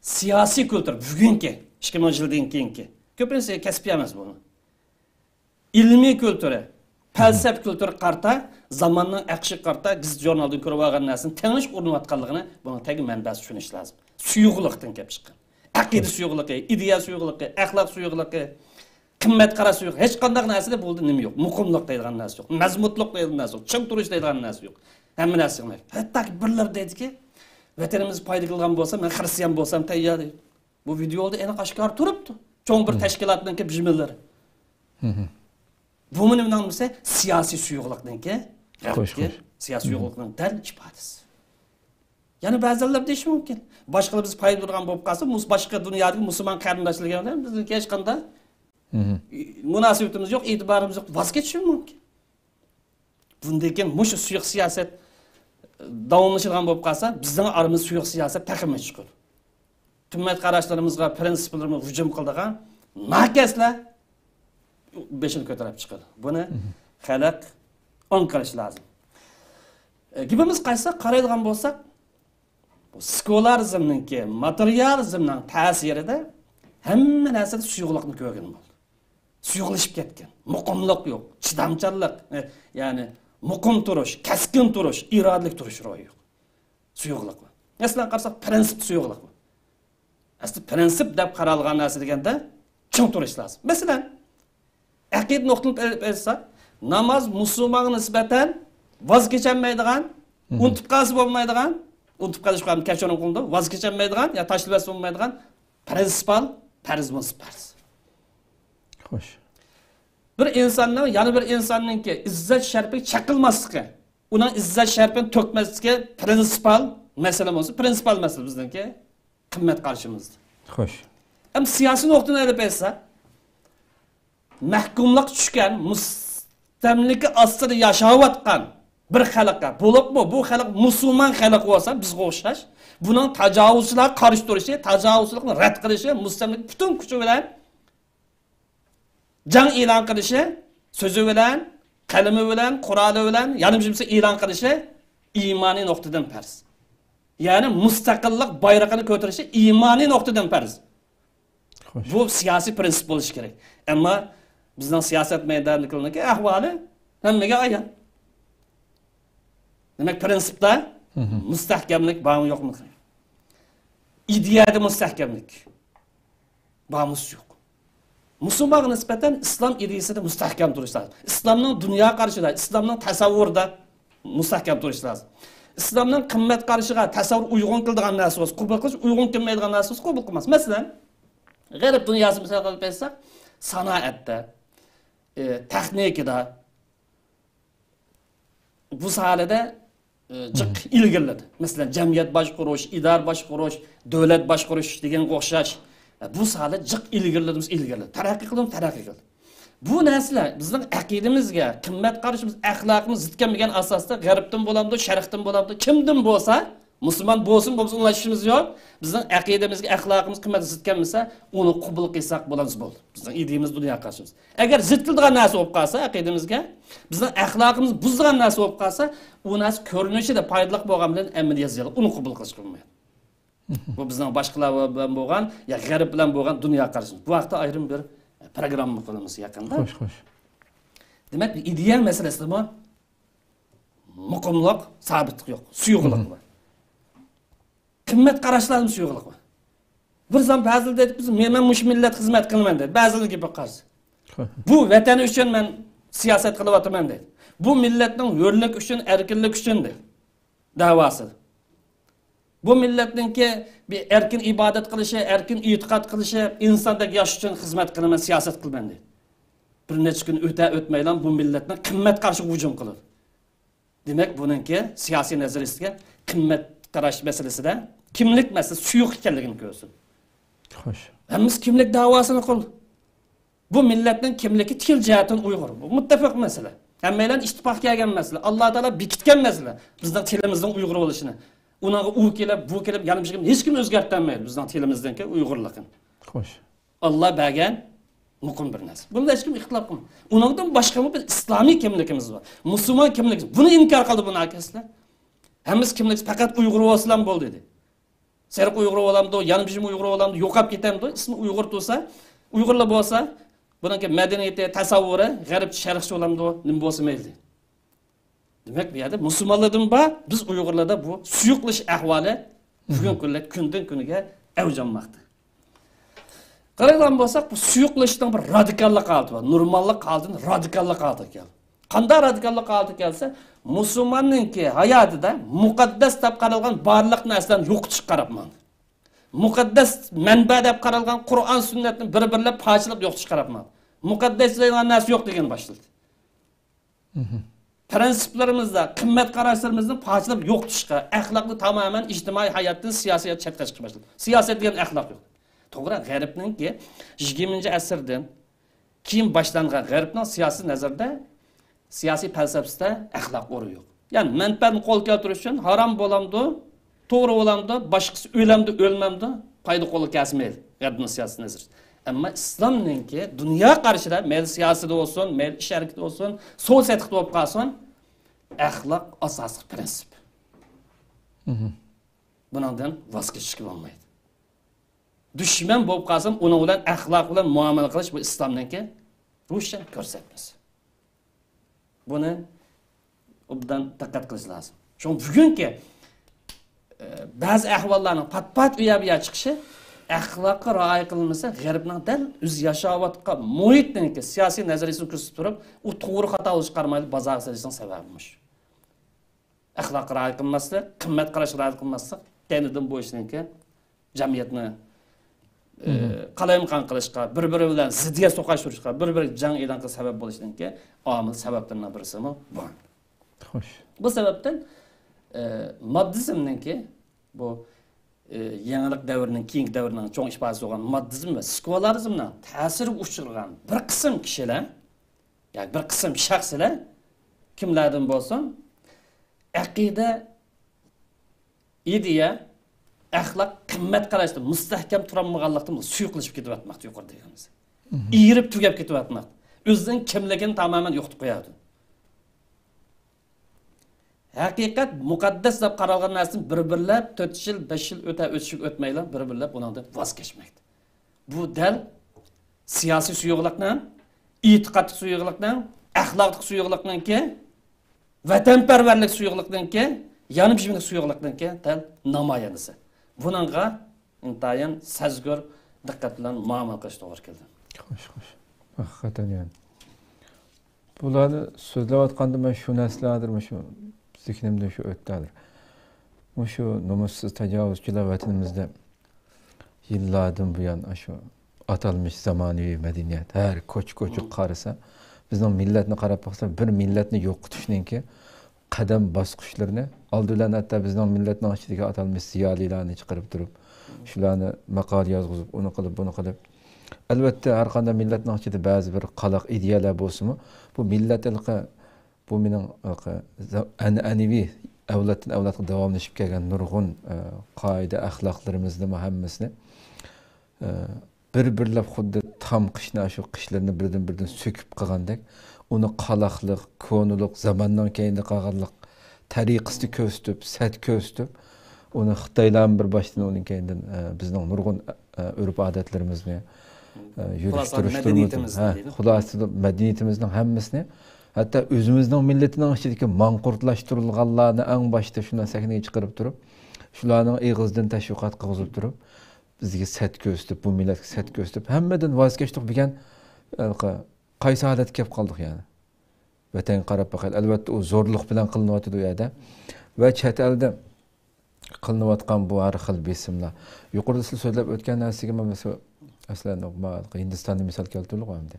سىياسىي كۈلتۈرى بۈگۈنكى، ئىككى مىڭ يىلدىن كېيىنكى، كۆپىنچىسى كەسپىي ئەمەس بۇ. ئىلمىي كۈلتۈرى، پەلسەپە كۈلتۈرىگە قارىتا، زاماننىڭ ئېقىشىغا قارىتا گېزىت-ژۇرنالدىن كۆرۈۋالغان نەرسىنى تېڭىشقا ئۇرۇنۇۋاتقانلىقىنى بۇنىڭ تەگى مەنبەسى چۈشىنىش لازىم. سۇيۇقلۇقتىن كېلىپ چىققان. ئەقىدە سۇيۇقلۇقى، ئىدىيە سۇيۇقلۇقى، ئەخلاق سۇيۇقلۇقى، قىممەت قاراش سۇيۇقلۇقى، ھېچقانداق نەرسىدە بۇ يەردە نېمە يوق. مۇقىملىق دەيدىغان نەرسە يوق. مەزمۇتلۇق دەيدىغان نەرسە يوق. چىڭ تۇرۇش دەيدىغان نەرسە يوق. ھەممە نەرسە يىغىلىپ. ھەتتاكى بىرلىرى دەيدىكى، ۋەتىنىمىزگە پايدا قىلغان بولسام، مەن خىرىستىيان بولسام تەييار دەيدۇ. بۇ ۋىدېئودا ئېنىق ئاشكارا تۇرۇپتۇ. چوڭ بىر تەشكىلاتنىڭكى بىژمىلىرى. بۇمۇ نېمىنىڭ نېمىسى؟ سىياسىي سۇيۇقلۇقنىڭكى، خوش، غەربتىكى خوش. سىياسىي سۇيۇقلۇقنىڭ دەل ئىپادىسى. يەنە بەزىلەر دېيىشى مۇمكىن، باشقىلار بىز پايدىلىنىدىغان بولۇپ قالسا، مۇس-، باشقا دۇنيادىكى مۇسۇلمان قېرىنداشلار بىلەن بىزنىڭكى ھېچقانداق مۇناسىۋىتىمىز يوق، ئېتىبارىمىز يوق، ۋاز كېچىشىمىز مۇمكىن. بۇندىن كېيىن مۇشۇ سۇيۇق سىياسەت داۋاملىشىدىغان بولۇپ قالسا، بىزنىڭ ئارىمىزدا سۇيۇق سىياسەت تېخىمۇ چىقىدۇ. قىممەت قاراشلىرىمىزغا، پىرىنسىپلىرىمىزغا ھۇجۇم قىلىدىغان ناكەسلەر بېشىنى كۆتۈرۈپ چىقىدۇ. بۇنى خەلق ئاڭقىرىشى لازىم. ئە، گېپىمىز قايتسا، قارايدىغان بولساق، بۇ سېكۇلارىزمنىڭكى، ماتېرىيالىزمنىڭ تەسىرىدە ھەممە نەرسىدە سۇيۇقلۇقنى كۆرگىلى بولىدۇ. سۇيۇقلىشىپ كەتكەن. مۇقىملىق يوق. چىدامچانلىق، ئە، يەنى مۇقىم تۇرۇش، كەسكىن تۇرۇش، ئىرادىلىك تۇرۇش روھى يوق. سۇيۇقلۇقمۇ؟ مەسىلەن، قارىساق، پىرىنسىپ سۇيۇقلۇقمۇ؟ ئەسلى پىرىنسىپ دەپ قارالغان نەرسە دېگەندە چىڭ تۇرۇش لازىم. مەسىلەن، ئەقىدە نۇقتىدىن ئېلىپ ئېيتساق، ناماز مۇسۇلمانغا نىسبەتەن ۋاز كېچەلمەيدىغان، ئۇنتۇپ قالسا بولمايدىغان، ئۇنتۇپ قېلىشقا كەچۈرۈم قىلىنىدۇ، ۋاز كېچەلمەيدىغان يا تاشلىۋەتسە بولمايدىغان پىرىنسىپال پەرز بولسا پەرز. خوش. بىر ئىنساننىڭ يەنە بىر ئىنساننىڭكى ئىززەت شەرىپىگە چېقىلماسلىقى، ئۇنىڭ ئىززەت شەرىپىنى تۆكمەسلىكى پىرىنسىپال مەسىلە بولسا، پىرىنسىپال مەسىلە بىزنىڭكى قىممەت قارىشىمىزدا. خوش. ئەمما سىياسىي نۇقتىدىن ئېلىپ ئېيتسا، مەھكۇملۇق چۈشكەن، مۇستەملىكە ئاستىدا ياشاۋاتقان بىر خەلققە، بولۇپمۇ بۇ خەلق مۇسۇلمان خەلق بولسا، بىزگە ئوخشاش، بۇنىڭ تاجاۋۇزچىلارغا قارشى تۇرۇشى، تاجاۋۇزچىلىقنى رەت قىلىشى، مۇستەملىكە پۈتۈن كۈچى بىلەن جەڭ ئېلان قىلىشى، سۆزى بىلەن، قەلىمى بىلەن، قورالى بىلەن، يەنە بىر نېمىسى ئېلان قىلىشى ئىمانىي نۇقتىدىن پەرز. يەنى مۇستەقىللىق بايرىقىنى كۆتۈرۈشى ئىمانىي نۇقتىدىن پەرز. بۇ سىياسىي پرىنسىپ بولۇشى كېرەك. ئەمما بىزنىڭ سىياسەت مەيدانىدىكىلەرنىڭكى ئەھۋالى ھەممىگە ئايان. دېمەك، پرىنسىپتا مۇستەھكەملىك بارمۇ يوقمۇ؟ ئىدىيەدە مۇستەھكەملىك بارمۇ يوق؟ مۇسۇلمانغا نىسبەتەن ئىسلام ئىدىيىسىدە مۇستەھكەم تۇرۇش لازىم. ئىسلامنىڭ دۇنيا قارىشىدا، ئىسلامنىڭ تەسەۋۋۇرىدا مۇستەھكەم تۇرۇش لازىم. ئىسلامنىڭ قىممەت قارىشىغا، تەسەۋۋۇر ئۇيغۇن كېلىدىغان نەرسە بولسا قوبۇل قىلىش، ئۇيغۇن كەلمەيدىغان نەرسە بولسا قوبۇل قىلماس. مەسىلەن، غەرب دۇنياسى مىسال قىلىپ ئېيتساق، سانائەتتە، ئى، تېخنىكىدا، بۇ ساھەلەردە، ئى، جىق ئىلگىرىلىدى. مەسىلەن، جەمئىيەت باشقۇرۇش، ئىدارە باشقۇرۇش، دۆلەت باشقۇرۇش دېگەنگە ئوخشاش. بۇ ساھەلەر جىق ئىلگىرىلىدى، ئىلگىرىلىدى. تەرەققىي قىلدى، تەرەققىي قىلدى. بۇ نەرسىلەر بىزنىڭ ئەقىدىمىزگە، قىممەت قارىشىمىز، ئەخلاقىمىز زىت كەلمىگەن ئاساستا غەربتىن بولامدۇ، شەرقتىن بولامدۇ، كىمدىن بولسا، مۇسۇلمان بولسۇن بولمىسۇن ئۇنىڭ ئىشىمىز يوق. بىزنىڭ ئەقىدىمىزگە، ئەخلاقىمىز، قىممەت زىت كەلمىسە، ئۇنى قوبۇل قىلساق بولامىز، بولدى. بىزنىڭ ئىدىيىمىز، دۇنيا قارىشىمىز. ئەگەر زىت كېلىدىغان نەرسە بولۇپ قالسا، ئەقىدىمىزگە، بىزنىڭ ئەخلاقىمىز بۇزىدىغان نەرسە بولۇپ قالسا، ئۇ نەرسە كۆرۈنۈشىدە پايدىلىق بولغان بىلەن ئەمەلىي زىيانلىق، ئۇنى قوبۇل قىلىشقا بولمايدۇ. بۇ بىزنىڭ باشقىلار بىلەن بولغان، يا غەرب بىلەن بولغان دۇنيا قارىشىمىز. بۇ ھەقتە ئايرىم بىر پروگرامما قىلىمىز يېقىندا. خوش، خوش. دېمەك، ئىدىيە مەسىلىسىدىمۇ مۇقىملىق، سابىتلىق يوق. سۇيۇقلۇق بار. قىممەت قاراشلاردا سۇيۇقلۇق بار. بىر زامان بەزىلەر دەيدۇ، بىز، مەن، مەن مۇشۇ مىللەتكە خىزمەت قىلىمەن دەيدۇ. بەزىلەرنىڭ گېپىگە قارىسا، بۇ ۋەتەن ئۈچۈن مەن سىياسەت قىلىۋاتىمەن دەيدۇ. بۇ مىللەتنىڭ ھۆرلۈك ئۈچۈن، ئەركىنلىك ئۈچۈن دەيدۇ دەۋاسى. بۇ مىللەتنىڭكى بىر ئەركىن ئىبادەت قىلىشى، ئەركىن ئېتىقاد قىلىشى، ئىنساندەك ياشاش ئۈچۈن خىزمەت قىلىمەن، سىياسەت قىلىمەن دەيدۇ. بىر نەچچە كۈن ئۆتە ئۆتمەيلا بۇ مىللەتنىڭ قىممەت قارىشىغا ھۇجۇم قىلىدۇ. دېمەك، بۇنىڭكى سىياسىي نەزەرىيىسىگە قىممەت قاراش مەسىلىسىدە كىملىك مەسىلىسى سۇيۇق ئىكەنلىكىنى كۆرسىتىدۇ. خوش. ھەممىسى كىملىك دەۋاسىنى قىلدى. بۇ مىللەتنىڭ كىملىكى تىل جەھەتتىن ئۇيغۇر. بۇ مۇتتەپىق مەسىلە. ھەممەيلەن ئىتتىپاق كەلگەن مەسىلە. ئاللا تائالا بېكىتكەن مەسىلە. بىزنىڭ تىلىمىزنىڭ ئۇيغۇر بولۇشىنى. ئۇنىڭغا ئۇ كېلىپ، بۇ كېلىپ، يەنە بىر شەكىل ھېچكىم ئۆزگەرتەلمەيدۇ بىزنىڭ تىلىمىزنىڭكى ئۇيغۇرلۇقىنى. خوش. ئاللا بەرگەن مۇقىم بىر نەرسە. بۇندا ھېچكىم ئىختىلاپ قىلمايدۇ. ئۇنىڭدىن باشقىمۇ بىر ئىسلامىي كىملىكىمىز بار. مۇسۇلمان كىملىكىمىز. بۇنى ئىنكار قىلدى بۇ ناكەسلەر. ھەممىسى كىملىك، پەقەت ئۇيغۇر بولسىلا بولدى دېدى. سېرىق ئۇيغۇر بولامدۇ، يەنە بىر ئۇيغۇر بولامدۇ، يوقاپ كېتەمدۇ؟ ئىسمى ئۇيغۇر تۇرسا، ئۇيغۇرلا بولسا، بۇنىڭكى مەدەنىيىتى، تەسەۋۋۇرى غەربچە، شەرقچە بولامدۇ، نېمە بولسا مەيلى. دېمەك، بۇ يەردە مۇسۇلمانلاردىن بار، بىز ئۇيغۇرلاردا بۇ سۇيۇقلىشىش ئەھۋالى بۈگۈنكى كۈندە، كۈندىن كۈنگە ئەۋج ئالماقتا. قارايدىغان بولساق، بۇ سۇيۇقلىشىشنىڭ بىر رادىكاللىق ھالىتى بار. نورماللىق ھالىتىدىن رادىكاللىق ھالىتىگە كەلدى. قانداق رادىكاللىق ھالىتىگە كەلسە، مۇسۇلماننىڭكى ھاياتىدا مۇقەددەس دەپ قارالغان بارلىق نەرسىلەرنى يوقىتىشقا قاراپ ماڭدى. مۇقەددەس مەنبە دەپ قارالغان قۇرئان سۈننەتنى بىر-بىرلەپ پارچىلاپ يوقىتىشقا قاراپ ماڭدى. مۇقەددەس دەيدىغان نەرسە يوق دېگەننى باشلىدى. پىرىنسىپلىرىمىزدا، قىممەت قاراشلىرىمىزنى پارچىلاپ يوقىتىشقا، ئەخلاقنى تامامەن ئىجتىمائىي ھاياتتىن، سىياسىي ھايات چەتكە چىقىشقا باشلىدى. سىياسەت دېگەن ئەخلاق يوق. توغرا، غەربنىڭكى يىگىرمىنچى ئەسىردىن كېيىن باشلانغان غەربنىڭ سىياسىي نەزىرىدە سىياسىي پەلسەپىسىدە ئەخلاق ئورنى يوق. يەنى مەنپەئەتنى قولغا كەلتۈرۈش ئۈچۈن ھارام بولامدۇ، توغرا بولامدۇ، باشقىسى ئۆلەمدۇ، ئۆلمەمدۇ، پايدا قولغا كەلسە مەيلى. غەربنىڭ سىياسىي نەزىرى. ئەمما ئىسلامنىڭكى دۇنيا قارىشىدا مەيلى سىياسىيدا بولسۇن، مەيلى ئىش ھەرىكىتى بولسۇن، سودا سېتىقتا بولۇپ قالسۇن، ئەخلاق ئاساسلىق پرىنسىپ. بۇنىڭدىن ۋاز كېچىشكە بولمايدۇ. دۈشمەن بولۇپ قالسام، ئۇنىڭ بىلەن ئەخلاق بىلەن مۇئامىلە قىلىش بۇ ئىسلامنىڭكى روشەن كۆرسەتمىسى. بۇنى ئوبدان دىققەت قىلىش لازىم. شۇڭا بۈگۈنكى، ئە، بەزى ئەھۋاللارنىڭ پات-پات ئۇ يەر بۇ يەر چىقىشى ئەخلاققا رىئايە قىلمىسا، غەربنىڭ دەل ئۆزى ياشاۋاتقان مۇھىتنىڭكى سىياسىي نەزەرىيىسىنى كۆرسىتىپ تۇرۇپ، ئۇ توغرا خاتا ئويلىشىپ قارىمايدۇ، بازارغا سېلىشنىڭ سەۋەبى مۇشۇ. ئەخلاققا رىئايە قىلماسلىق، قىممەت قاراشقا رىئايە قىلماسلىق، كەينىدىن بۇ ئىشنىڭكى جەمئىيەتنى، ئى، قالايمىقان قىلىشقا، بىر-بىرى بىلەن زىددىيەت توقۇشتۇرۇشقا، بىر-بىرىگە جەڭ ئېلان قىلىش سەۋەب بولۇشنىڭكى ئامىل سەۋەبلىرىنىڭ بىرسىمۇ بۇ. خوش. بۇ سەۋەبتىن، ئى، ماددىزمنىڭكى بۇ، ئى، يېڭىلىق دەۋرىنىڭ، كېيىنكى دەۋرنىڭ چوڭ ئىپادىسى بولغان ماددىزم ۋە سېكۇلارىزمنىڭ تەسىرىگە ئۇچرىغان بىر قىسىم كىشىلەر، ياكى بىر قىسىم شەخسلەر، كىملەردىن بولسۇن، ئەقىدە، ئىدىيە، ئەخلاق، قىممەت قاراشتا مۇستەھكەم تۇرالمىغانلىقتىن سۇيۇقلىشىپ كېتىۋاتماقتا، يۇقىرىدا دېگىنىمىز. ئېرىپ تۈگەپ كېتىۋاتماقتا. ئۆزىنىڭ كىملىكىنى تامامەن يوقىتىپ قويۇۋاتىدۇ. ھەقىقەت مۇقەددەس دەپ قارالغان نەرسىنى بىر-بىرلەپ تۆت يىل، بەش يىل ئۆتە ئۆتۈشۈك ئۆتمەيلا بىر-بىرلەپ ئۇنىڭدىن ۋاز كەچمەكتە. بۇ دەل سىياسىي سۇيۇقلۇقنىڭ، ئېتىقادلىق سۇيۇقلۇقنىڭ، ئەخلاقلىق سۇيۇقلۇقنىڭكى، ۋەتەنپەرۋەرلىك سۇيۇقلۇقنىڭكى، ياردەم پېشىملىك سۇيۇقلۇقنىڭكى دەل نامايەندىسى. بۇنىڭغا ئىنتايىن سەزگۈر، دىققەت بىلەن مۇئامىلە قىلىش توغرا كېلىدۇ. خوش، خوش. ھەقىقەتەن يەنى. بۇلارنى سۆزلەۋاتقاندا مەن شۇ نەرسىلەر ھازىر مۇشۇ زېھنىمدىن شۇ ئۆتتى ھازىر. مۇشۇ نومۇسسىز تاجاۋۇزچىلار ۋەتىنىمىزدە يىللاردىن بۇيان ئاشۇ ئاتالمىش زامانىۋى مەدەنىيەت، ھەر كوچا-كوچىغا قارىسا، بىزنىڭ مىللەتنى قاراپ باقسا، بىر مىللەتنى يوقىتىشنىڭكى قەدەم باسقۇچلىرىنى، ئالدى بىلەن ھەتتا بىزنىڭ مىللەتنىڭ ئىچىدىكى ئاتالمىش زىيالىيلارنى چىقىرىپ تۇرۇپ، شۇلارنى ماقالە يازغۇزۇپ، ئۇنى قىلىپ، بۇنى قىلىپ. ئەلۋەتتە، ھەر قانداق مىللەتنىڭ ئىچىدە بەزى بىر قالاق ئىدىيەلەر بولسىمۇ، بۇ مىللەت ھېلىقى، بۇ مېنىڭ ھېلىقى ئەنئەنىۋى ئەۋلادتىن ئەۋلادقا داۋاملىشىپ كەلگەن نۇرغۇن، ئە، قائىدە ئەخلاقلىرىمىزنىمۇ ھەممىسىنى، ئە، بىر-بىرلەپ خۇددى تام قىشنى، شۇ قىشلىرىنى بىردىن-بىردىن سۆكۈپ قىلغاندەك، ئۇنى قالاقلىق، كونىلىق، زاماننىڭ كەينىدە قالغانلىق تەرىقىسىنى كۆرسىتىپ، سەت كۆرسىتىپ، ئۇنى خىتايلارمۇ بىر باشتىن، ئۇنىڭ كەينىدىن، ئە، بىزنىڭ نۇرغۇن، ئە، ئۆرپ-ئادەتلىرىمىزنى، ئە، خۇلاسە يۈرۈشتۈرۈشتۈرمىدى. مەدەنىيىتىمىزنى ھە، دەيدۇ. خۇلاسە مەدەنىيىتىمىزنىڭ ھەممىسىنى، ھەتتا ئۆزىمىزنىڭ مىللىتىنىڭ ئىچىدىكى ماڭقۇرتلاشتۇرۇلغانلارنى ئەڭ باشتا شۇنداق سەھنىگە چىقىرىپ تۇرۇپ، شۇلارنىڭ ئېغىزىدىن تەشۋىقات قىلغۇزۇپ تۇرۇپ، بىزگە سەت كۆرسىتىپ، بۇ مىللەتكە سەت كۆرسىتىپ، ھەممىدىن ۋاز كەچتۇق دېگەن، ھېلىقى قايسى ھالەتكە كەپ قالدۇق يەنى؟ ۋەتەنگە قاراپ باقايلى. ئەلۋەتتە، ئۇ زورلۇق بىلەن قىلىنىۋاتىدۇ ئۇ يەردە. ۋە چەت ئەلدە قىلىنىۋاتقان بۇ ھەر خىل بېسىملار. يۇقىرىدا سىز سۆزلەپ ئۆتكەن نەرسىگە مەن مەسىلەن، مەسىلەن، ھىندىستاننى مىسال كەلتۈردۇق ئەمدى.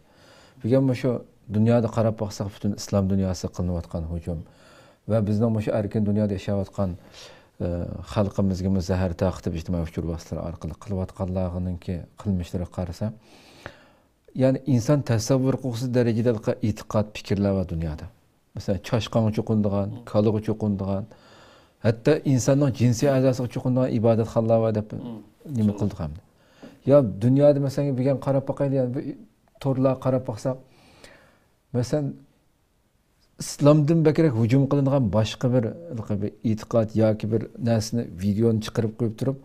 بۈگۈن مۇشۇ دۇنيادا قاراپ باقساق، پۈتۈن ئىسلام دۇنياسىغا قىلىنىۋاتقان ھۇجۇم ۋە بىزنىڭ مۇشۇ ئەركىن دۇنيادا ياشاۋاتقان، ئە، خەلقىمىزگىمۇ زەھەر تارقىتىپ، ئىجتىمائىي ئۇچۇر ۋاسىتىلىرى ئارقىلىق قىلىۋاتقانلارنىڭكى قىلمىشلىرىغا قارىسا، يەنى ئىنسان تەسەۋۋۇر قىلغۇسىز دەرىجىدە ئېتىقاد، پىكىرلەر بار دۇنيادا. مەسىلەن، چاشقانغا چوقۇنىدىغان، كالىغا چوقۇنىدىغان، ھەتتا ئىنساننىڭ جىنسىي ئەزاسىغا چوقۇنىدىغان ئىبادەتخانىلار بار دەپ نېمە قىلدۇق ئەمدى. يا دۇنيادا، مەسىلەن، بۈگۈن قاراپ باقايلى، يەنى بىر تورلارغا قاراپ باقساق، مەسىلەن، ئىسلامدىن بەكرەك ھۇجۇم قىلىنغان باشقا بىر، بىر ئېتىقاد ياكى بىر نەرسىنى، ۋىدېئونى چىقىرىپ قويۇپ تۇرۇپ،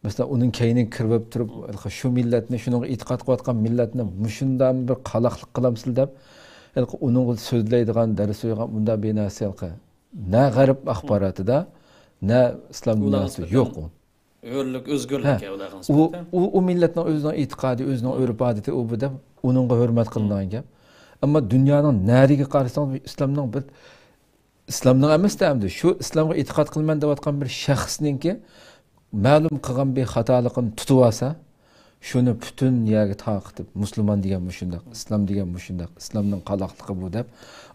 مەسىلەن، ئۇنىڭ كەينىگە كىرىپ تۇرۇپ، شۇ مىللەتنى، شۇنىڭغا ئېتىقاد قىلىۋاتقان مىللەتنى مۇشۇنداق بىر قالاقلىق قىلامسىلەر دەپ، ئۇنىڭغا سۆزلەيدىغان، دەرس سۆزلەيدىغان بۇنداق بىر نەرسە نە غەرب ئاخباراتىدا، نە ئىسلام دۇنياسىدا يوق ئۇ. ھۆرلۈك، ئۆزگۈرلۈك ھە. ئۇلارغا ئۇ، نىسبەتەن. ئۇ، ئۇ مىللەتنىڭ ئۆزىنىڭ ئېتىقادى، ئۆزىنىڭ ئۆرپ-ئادىتى ئۇ بۇ دەپ ئۇنىڭغا ھۆرمەت قىلىنىدىغان گەپ. ئەمما دۇنيانىڭ نەرىگە قارىسىڭىز، ئىسلامنىڭ بىر، ئىسلامنىڭ ئەمەس-دە ئەمدى، شۇ ئىسلامغا ئېتىقاد قىلىمەن دەۋاتقان بىر شەخسنىڭكى مەلۇم قىلغان بىر خاتالىقىنى تۇتۇۋالسا، شۇنى پۈتۈن يەرگە تارقىتىپ، مۇسۇلمان دېگەن مۇشۇنداق، ئىسلام دېگەن مۇشۇنداق، ئىسلامنىڭ قالاقلىقى بۇ دەپ،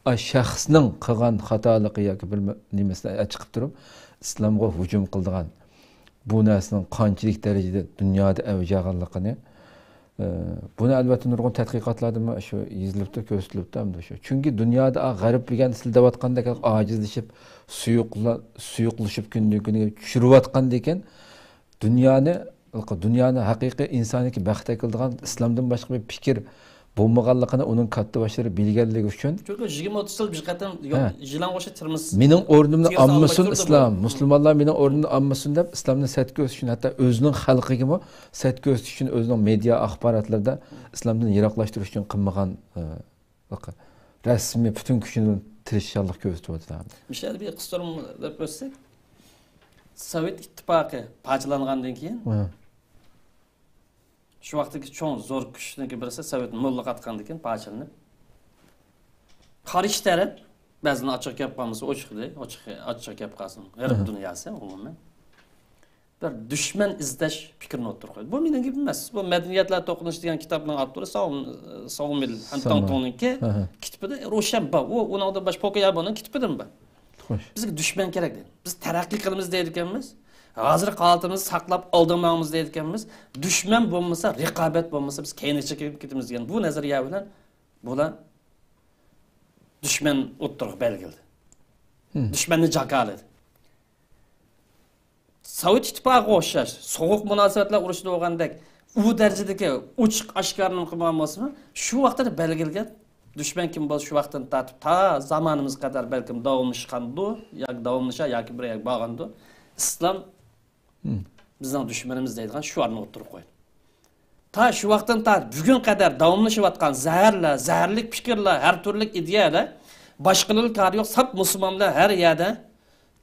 ئا، شەخسنىڭ قىلغان خاتالىقى ياكى بىر نېمىسىنى چىقىپ تۇرۇپ، ئىسلامغا ھۇجۇم قىلىدىغان، بۇ نەرسىنىڭ قانچىلىك دەرىجىدە دۇنيادا ئەۋج ئالغانلىقىنى، ئە، بۇنى ئەلۋەتتە نۇرغۇن تەتقىقاتلاردىمۇ شۇ يېزىلىپتۇ، كۆرسىتىلىپتۇ ئەمدى شۇ. چۈنكى دۇنيادا، ئا، غەرب دېگەن سىلدەۋاتقاندەك ئاجىزلىشىپ، سۇيۇقلا-، سۇيۇقلىشىپ كۈندىن كۈنگە چۈشۈرۈۋاتقاندىكىن، دۇنيانى، دۇنيانى ھەقىقىي ئىنسانىيەتكە بەخت ئەكېلىدىغان ئىسلامدىن باشقا بىر پىكىر بولمىغانلىقىنى ئۇنىڭ كاتتا باشلىرى بىلگەنلىكى ئۈچۈن، چۈنكى يىگىرمە ئوتتۇز يىل بىر قېتىم يو-، ھە. يىلانغا ئوخشاپ تىرمىس-، مېنىڭ ئورنۇمنى تىرمىسقا ئالمىسۇن ئالماشتۇردى بۇ. ئىسلام، مۇسۇلمانلار مېنىڭ ئورنۇمنى ئالمىسۇن دەپ، ئىسلامنى سەت كۆرسىتىش ئۈچۈن، ھەتتا ئۆزىنىڭ خەلقىگىمۇ سەت كۆرسىتىش ئۈچۈن، ئۆزىنىڭ مېدىيا ئاخباراتلىرىدا ئىسلامدىن يىراقلاشتۇرۇش ئۈچۈن قىلمىغان، ئە، رەسمىي پۈتۈن كۈچىنى، تىرىشچانلىق كۆرسىتىۋاتىدۇ. مۇشۇ يەردە بىر قىسقىچە دەپ ئۆتسەك، سوۋېت ئىتتىپاقى پارچىلانغاندىن كېيىن، ھە. شۇ ۋاقىتتىكى چوڭ زور كۈچنىڭكى بىرسى سوۋېت موللاق ئاتقاندىن كېيىن پارچىلىنىپ، قارشى تەرەپ بەزىدىن ئاچچىق گەپ قالمىسا، ئوچۇق دەي، ئوچۇق، ئاچچىق گەپ قالسۇن. غەرب ئەھە. دۇنياسى ئومۇمەن بىر دۈشمەن ئىزدەش پىكرىنى ئوتتۇرىغا قويدى. بۇ مېنىڭ گېپىم ئەمەس. بۇ مەدەنىيەتلەر توقۇنۇشى دېگەن كىتابنىڭ ئاپتورى ساۋ-، ساۋمىل ساما. ھەنتاڭتۇڭنىڭكى ئەھە. كىتابىدا روشەن بار. ئۇ، ئۇنىڭدا باش پوكيابونىڭ كىتابىدىمۇ بار. خوش. بىزگە دۈشمەن كېرەك دەيدۇ. بىز تەرەققىي قىلىمىز دەيدىكەنمىز. ھازىرقى ھالىتىمىزنى ساقلاپ ئالدىغا ماڭىمىز دەيدىكەنمىز. دۈشمەن بولمىسا، رىقابەت بولمىسا، بىز كەينىگە چېكىنىپ كېتىمىز دېگەن بۇ نەزەرىيە بىلەن بۇلار دۈشمەن ئوتتۇرىغا بەلگىلىدى. ھىم. دۈشمەننى جاكارلىدى. سوۋېت ئىتتىپاقىغا ئوخشاش سوغۇق مۇناسىۋەتلەر ئۇرۇشىدا بولغاندەك ئۇ دەرىجىدىكى ئوچۇق ئاشكارىنى قىلمىغان بولسىمۇ، شۇ ۋاقىتتا بەلگىلىگەن دۈشمەن كىم بولسا، شۇ ۋاقىتتىن تارتىپ تا زامانىمىزغا قەدەر بەلكىم داۋاملاشقاندۇ، ياكى داۋاملىشار، ياكى بىر يەرگە بارغاندۇ. ئىسلام ھىم. بىزنىڭ دۈشمىنىمىز دەيدىغان شوئارنى ئوتتۇرىغا قويدى. تا شۇ ۋاقىتتىن تا بۈگۈن قەدەر داۋاملىشىۋاتقان زەھەرلەر، زەھەرلىك پىكىرلەر، ھەر تۈرلۈك ئىدىيەلەر باشقىلىرىلا كارى يوق، ساپ مۇسۇلمان بىلەن ھەر يەردە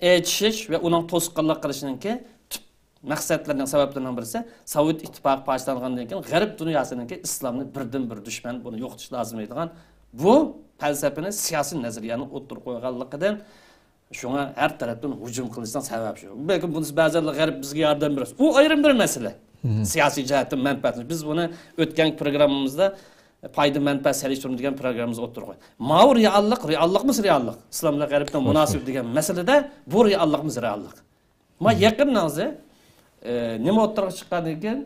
ئېچىشىش ۋە ئۇنىڭ توسقۇنلۇق قىلىشىنىڭكى تۈپ مەقسەتلىرىنىڭ، سەۋەبلىرىنىڭ بىرسى، سوۋېت ئىتتىپاقى پارچىلانغاندىن كېيىن غەرب دۇنياسىنىڭكى ئىسلامنى بىردىنبىر دۈشمەن، بۇنى يوقىتىش لازىم دەيدىغان بۇ پەلسەپىنى، سىياسىي نەزەرىيەنى ئوتتۇرىغا قويغانلىقىدىن، شۇڭا ھەر تەرەپتىن ھۇجۇم قىلىشنىڭ سەۋەبى شۇ. بەلكىم بۇنىسى بەزەنلەر غەرب بىزگە ياردەم بېرىش، ئۇ ئايرىم بىر مەسىلە. سىياسىي جەھەتتىن مەنپەئەتلىنىش. بىز بۇنى ئۆتكەن پروگراممىمىزدا پايدا مەنپەئەت سېلىشتۇرما دېگەن پروگراممىمىزدا ئوتتۇرىغا قويدۇق. ماۋۇ رېئاللىق، رېئاللىقمىسى رېئاللىق؟ ئىسلام بىلەن غەربنىڭ مۇناسىۋىتى دېگەن مەسىلىدە بۇ رېئاللىقمىسى رېئاللىق؟ ما يېقىننىڭزى، ئى، نېمە ئوتتۇرىغا چىققاندىن كېيىن،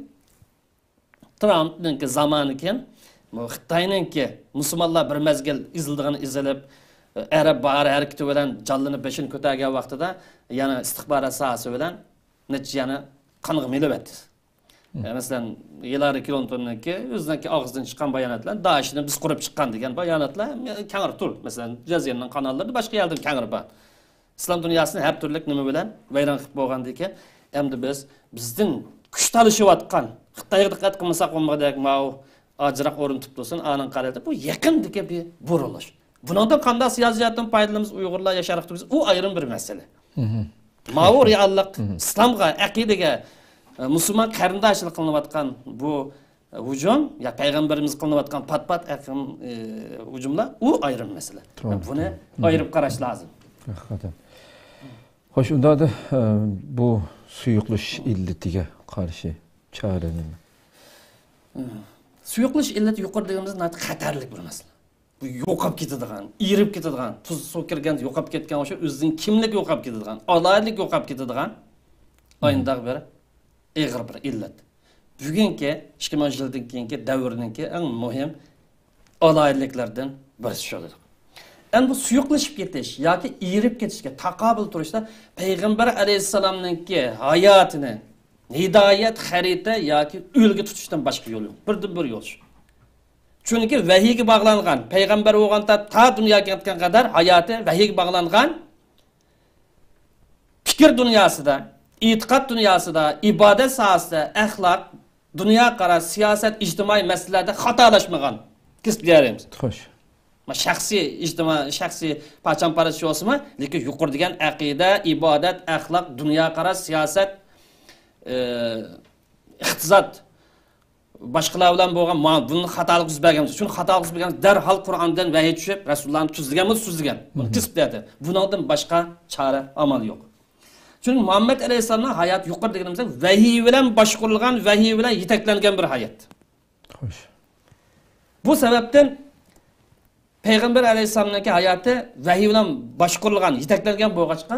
ترامپنىڭكى زامانى كېيىن، بۇ خىتاينىڭكى مۇسۇلمانلار بىر مەزگىل ئېزىلىدىغىنى ئېزىلىپ، ئەرەب باھارى ھەرىكىتى بىلەن جانلىنىپ بېشىنى كۆتەرگەن ۋاقتىدا يەنە ئىستىخبارات ساھەسى بىلەن نەچچە يەنە قانغا مېلىۋەتتى. ئە، مەسىلەن، ھىلارى كلىنتوننىڭكى ئۆزىنىڭكى ئاغزىدىن چىققان باياناتلار، دائىشنى بىز قۇرۇپ چىققان دېگەن باياناتلار كەڭرى تۇر. مەسىلەن، جەزىرىنىڭ قاناللىرىدا، باشقا يەردىمۇ كەڭرى بار. ئىسلام دۇنياسىنى ھەر تۈرلۈك نېمە بىلەن ۋەيران قىلىپ بولغاندىكىن، ئەمدى بىز، بىزدىن كۈچ تالىشىۋاتقان خىتايغا دىققەت قىلمىساق بولمىغۇدەك ماۋۇ ئاجراق ئورۇن تۇتۇپ تۇرسۇن، ئانىڭ قارىتىپ، بۇ يېقىندىكى بىر بۇرۇلۇش. بۇنىڭدىن قانداق سىياسىي جەھەتتىن پايدىلىنىمىز ئۇيغۇرلار ياشارلىق تۈرگۈزۈپ، ئۇ ئايرىم بىر مەسىلە. ماۋۇ رېئاللىق، ئىسلامغا، ئەقىدىگە، ئە، مۇسۇلمان قېرىنداشلىق قىلىنىۋاتقان بۇ، ئە، ھۇجۇم، يا پەيغەمبىرىمىزگە قىلىنىۋاتقان پات-پات ئەقىم، ئە، ھۇجۇملار، ئۇ ئايرىم مەسىلە. بۇنى ئايرىپ قاراش لازىم. ھەقىقەتەن. خوش، ئۇنداقتا، ئە، بۇ سۇيۇقلىشىش ئىللىتىگە قارشى چارە نېمە؟ سۇيۇقلىشىش ئىللىتى يۇقىرىدا دېگىنىمىز ناھايىتى خەتەرلىك بىر مەسىلە. بۇ يوقاپ كېتىدىغان، ئېرىپ كېتىدىغان، تۇز سۇ كىرگەندە يوقاپ كەتكەن ئوخشاپ، ئۆزىنىڭ كىملىكى يوقاپ كېتىدىغان، ئالاھىدىلىكى يوقاپ كېتىدىغان ئاينداق بىر ئېغىر بىر ئىللەت. بۈگۈنكى ئىككى مىڭىنچى يىلدىن كېيىنكى دەۋرنىڭكى ئەڭ مۇھىم ئالاھىدىلىكلەردىن بىرسى شۇ. ئەمدى بۇ سۇيۇقلىشىپ كېتىش ياكى ئېرىپ كېتىشكە تاقابىل تۇرۇشتا پەيغەمبەر ئەلەيھىسسالامنىڭكى ھاياتىنى ھىدايەت، خەرىتە ياكى ئۈلگە تۇتۇشتىن باشقا يول يوق. بىردىنبىر يول شۇ. چۈنكى ۋەھىيگە باغلانغان، پەيغەمبەر بولغان تا، تا دۇنياغا كەتكەن قەدەر ھاياتى ۋەھىيگە باغلانغان. پىكىر دۇنياسىدا، ئېتىقاد دۇنياسىدا، ئىبادەت ساھەسىدە، ئەخلاق، دۇنيا قاراش، سىياسەت، ئىجتىمائىي مەسىلىلەردە خاتالاشمىغان كەسىپ دېيەلەيمىز. خوش. شەخسىي، ئىجتىمائىي، شەخسىي پاچان-پارچە بولسىمۇ، لېكىن يۇقىرى دېگەن ئەقىدە، ئىبادەت، ئەخلاق، دۇنيا قاراش، سىياسەت، ئى، ئىقتىساد، باشقىلار بىلەن بولغان مۇئا-، بۇنى خاتالىق يۈز بەرگەن بولسا، شۇنى خاتالىق يۈز بەرگەن، دەرھال قۇرئاندىن ۋەھىي چۈشۈپ، رەسۇلۇللانى تۈزلىگەن بولسا تۈزلىگەن. بۇنى كېسىپ دەيدۇ. بۇنىڭدىن باشقا چارە، ئامال يوق. چۈنكى مۇھەممەد ئەلەيھىسسالامنىڭ ھاياتى يۇقىرىدا دېگىنىمىزدەك ۋەھىي بىلەن باشقۇرۇلغان، ۋەھىي بىلەن يېتەكلەنگەن بىر ھايات. خوش. بۇ سەۋەبتىن پەيغەمبەر ئەلەيھىسسالامنىڭكى ھاياتى ۋەھىي بىلەن باشقۇرۇلغان، يېتەكلەنگەن بولغاچقا،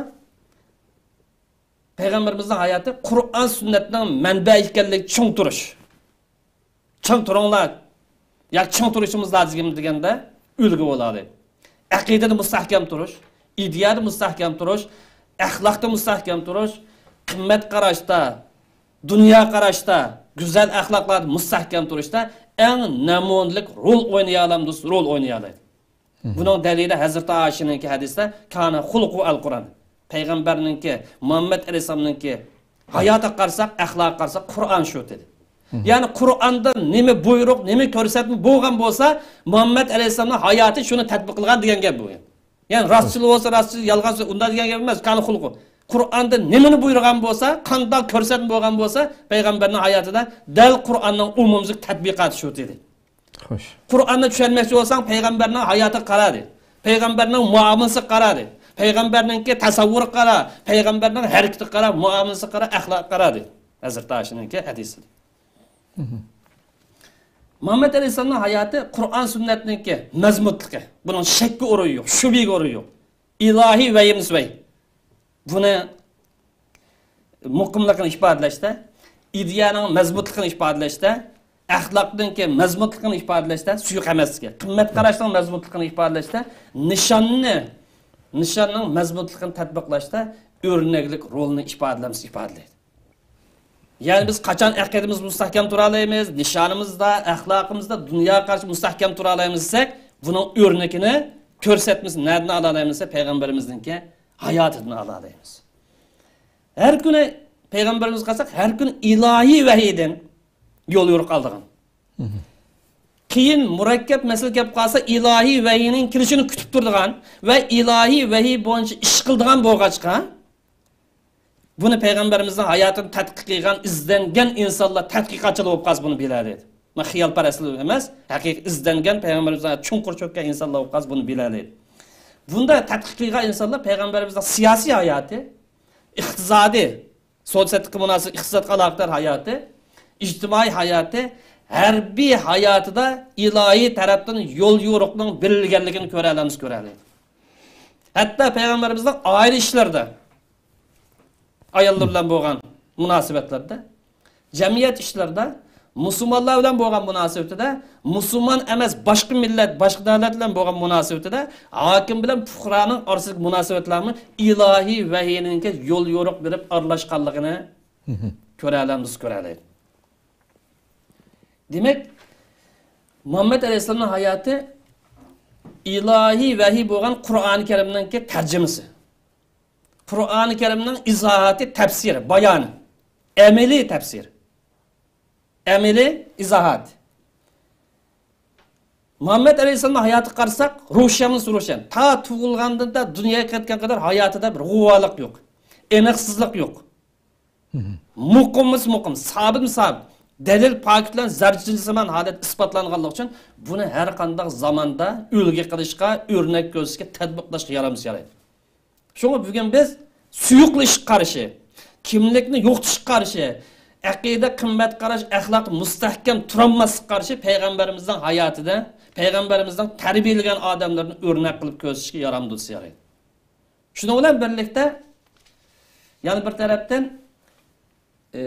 پەيغەمبىرىمىزنىڭ ھاياتى قۇرئان سۈننەتنىڭ مەنبەسى ئىكەنلىكىگە چىڭ تۇرۇش. چىڭ تۇرۇڭلار. ياكى چىڭ تۇرۇشىمىز لازىم دېگەندە ئۈلگە بولالايدۇ. ئەقىدىدە مۇستەھكەم تۇرۇش، ئىدىيەدە مۇستەھكەم تۇرۇش، ئەخلاقتا مۇستەھكەم تۇرۇش، قىممەت قاراشتا، دۇنيا قاراشتا، گۈزەل ئەخلاقلاردا مۇستەھكەم تۇرۇشتا ئەڭ نەمۇنىلىك رول ئوينىيالامدۇ، رول ئوينىيالايدۇ. بۇنىڭ دەلىلى ھەزرىتى ئائىشىنىڭكى ھەدىسىدە، كان خۇلقۇ ئەل قۇرئان. پەيغەمبەرنىڭكى، مۇھەممەد ئەلەيھىسسالامنىڭكى ھاياتىغا قارىساق، ئەخلاقىغا قارىساق، قۇرئان شۇ دېدى. يەنى قۇرئاندا نېمە بۇيرۇق، نېمە كۆرسەتمە بولغان بولسا، مۇھەممەد ئەلەيھىسسالامنىڭ ھاياتى شۇنى تەتبىق قىلغان دېگەن گەپ بۇ. يەنى راستچىل بولسا راستچىل، يالغان سۆز ئۇنداق دېگەن گەپ ئەمەس. كان خۇلقۇ. قۇرئاندا نېمىنى بۇيرۇغان بولسا، قانداق كۆرسەتمە بولغان بولسا، پەيغەمبەرنىڭ ھاياتىدا دەل قۇرئاننىڭ ئومۇميۈزلۈك تەتبىقاتى شۇ دېدى. خوش. قۇرئاننى چۈشەنمەكچى بولساڭ، پەيغەمبەرنىڭ ھاياتىغا قارا دېدى. پەيغەمبەرنىڭ مۇئامىلىسىگە قارا دېدى. پەيغەمبەرنىڭكى تەسەۋۋۇرىغا قارا، پەيغەمبەرنىڭ ھەرىكىتىگە قارا، مۇئامىلىسىگە قارا، ئەخلاقىغا قارا دېدى. ھەزرىتى ئائىشىنىڭكى ھەدىسى. مۇھەممەد ئەلەيھىسسالامنىڭ ھاياتى قۇرئان سۈننەتنىڭكى مەزمۇتلۇقى. بۇنىڭ شەككە ئورۇن يوق، شۈبھىگە ئورۇن يوق. ئىلاھىي ۋەھىيىمىز ۋەھىي. بۇنى مۇقىملىقىنى ئىپادىلەشتە، ئىدىيەنىڭ مەزمۇتلۇقىنى ئىپادىلەشتە، ئەخلاقنىڭكى مەزمۇتلۇقىنى ئىپادىلەشتە، سۇيۇق ئەمەسلىكى، قىممەت قاراشنىڭ مەزمۇتلۇقىنى ئىپادىلەشتە، نىشاننى، نىشاننىڭ مەزمۇتلۇقىنى تەتبىقلاشتا ئۆرنەكلىك رولنى ئىپادىلەمسە ئىپادىلەيدۇ. يەنى بىز قاچان ئەقىدىمىز مۇستەھكەم تۇرالايمىز، نىشانىمىزدا، ئەخلاقىمىزدا، دۇنياغا قارشى مۇستەھكەم تۇرالايمىز دېسەك، بۇنىڭ ئۆرنىكىنى، كۆرسەتمىسىنى نەدىن ئالالايمىز دېسەك، پەيغەمبىرىمىزنىڭكى ھاياتىدىن ئالالايمىز. ھەر كۈنى پەيغەمبىرىمىزگە قارىساق، ھەر كۈنى ئىلاھىي ۋەھىيدىن يول يورۇق ئالىدىغان. قىيىن، مۇرەككەپ مەسىلە كەپ قالسا، ئىلاھىي ۋەھىينىڭ كېلىشىنى كۈتۈپ تۇرىدىغان ۋە ئىلاھىي ۋەھىي بويىچە ئىش قىلىدىغان بولغاچقا، بۇنى پەيغەمبىرىمىزنىڭ ھاياتىنى تەتقىق قىلغان، ئىزدەنگەن ئىنسانلار تەتقىقاتچىلار بولۇپ قالسا بۇنى بىلەلەيدۇ. مانا خىيالپەرەسلەر ئەمەس، ھەقىقىي ئىزدەنگەن، پەيغەمبىرىمىزنىڭ چوڭقۇر چۆككەن ئىنسانلار بولۇپ قالسا بۇنى بىلەلەيدۇ. بۇندا تەتقىق قىلغان ئىنسانلار پەيغەمبىرىمىزنىڭ سىياسىي ھاياتى، ئىقتىسادىي، سودا سېتىققا مۇناسىپ، ئىقتىسادقا ئالاقىدار ھاياتى، ئىجتىمائىي ھاياتى، ھەربىي ھاياتىدا ئىلاھىي تەرەپتىن يول يورۇقنىڭ بېرىلگەنلىكىنى كۆرەلەمسىز، كۆرەلەيدۇ. ھەتتا پەيغەمبىرىمىزنىڭ ئائىلە ئىشلىرىدا، ئاياللار بىلەن بولغان مۇناسىۋەتلەردە، جەمئىيەت ئىشلىرىدا، مۇسۇلمانلار بىلەن بولغان مۇناسىۋىتىدە، مۇسۇلمان ئەمەس باشقا مىللەت، باشقا دۆلەت بىلەن بولغان مۇناسىۋىتىدە، ھاكىم بىلەن پۇقرانىڭ ئارىسىدىكى مۇناسىۋەتلەرمۇ ئىلاھىي ۋەھىينىڭكى يول يورۇق بېرىپ ئارىلاشقانلىقىنى كۆرەلەمسىز، كۆرەلەيدۇ. دېمەك، مۇھەممەد ئەلەيھىسسالامنىڭ ھاياتى ئىلاھىي ۋەھىي بولغان قۇرئانى كەرىمنىڭكى تەرجىمىسى. قۇرئانى كەرىمنىڭ ئىزاھاتى، تەپسىرى، بايانى. ئەمەلىي تەپسىر. ئەمەلىي ئىزاھات. مۇھەممەد ئەلەيھىسسالامنىڭ ھاياتىغا قارىساق، روشەنمۇ روشەن. تا تۇغۇلغاندىن تا دۇنياغا كەتكەن قەدەر ھاياتىدا بىر غۇۋالىق يوق. ئېنىقسىزلىق يوق. مۇقىممۇ مۇقىم، سابىتمۇ سابىت. دەلىل، پاكىت بىلەن زەرچىنسىمان ھالەت ئىسپاتلانغانلىقى ئۈچۈن بۇنى ھەر قانداق زاماندا ئۈلگە قىلىشقا، ئۆرنەك كۆرسىتىشكە، تەتبىقلاشقا يارامسا يارايدۇ. شۇڭا بۈگۈن بىز سۇيۇقلىشىشقا قارشى، كىملىكنى يوقىتىشقا قارشى، ئەقىدە، قىممەت قاراش، ئەخلاق مۇستەھكەم تۇرالماسلىققا قارشى پەيغەمبىرىمىزنىڭ ھاياتىدىن، پەيغەمبىرىمىزنىڭ تەربىيەلىگەن ئادەملىرىنى ئۆرنەك قىلىپ كۆرسىتىشكە يارامدۇ دېسە يارايدۇ. شۇنىڭ بىلەن بىرلىكتە، يەنە بىر تەرەپتىن، ئى،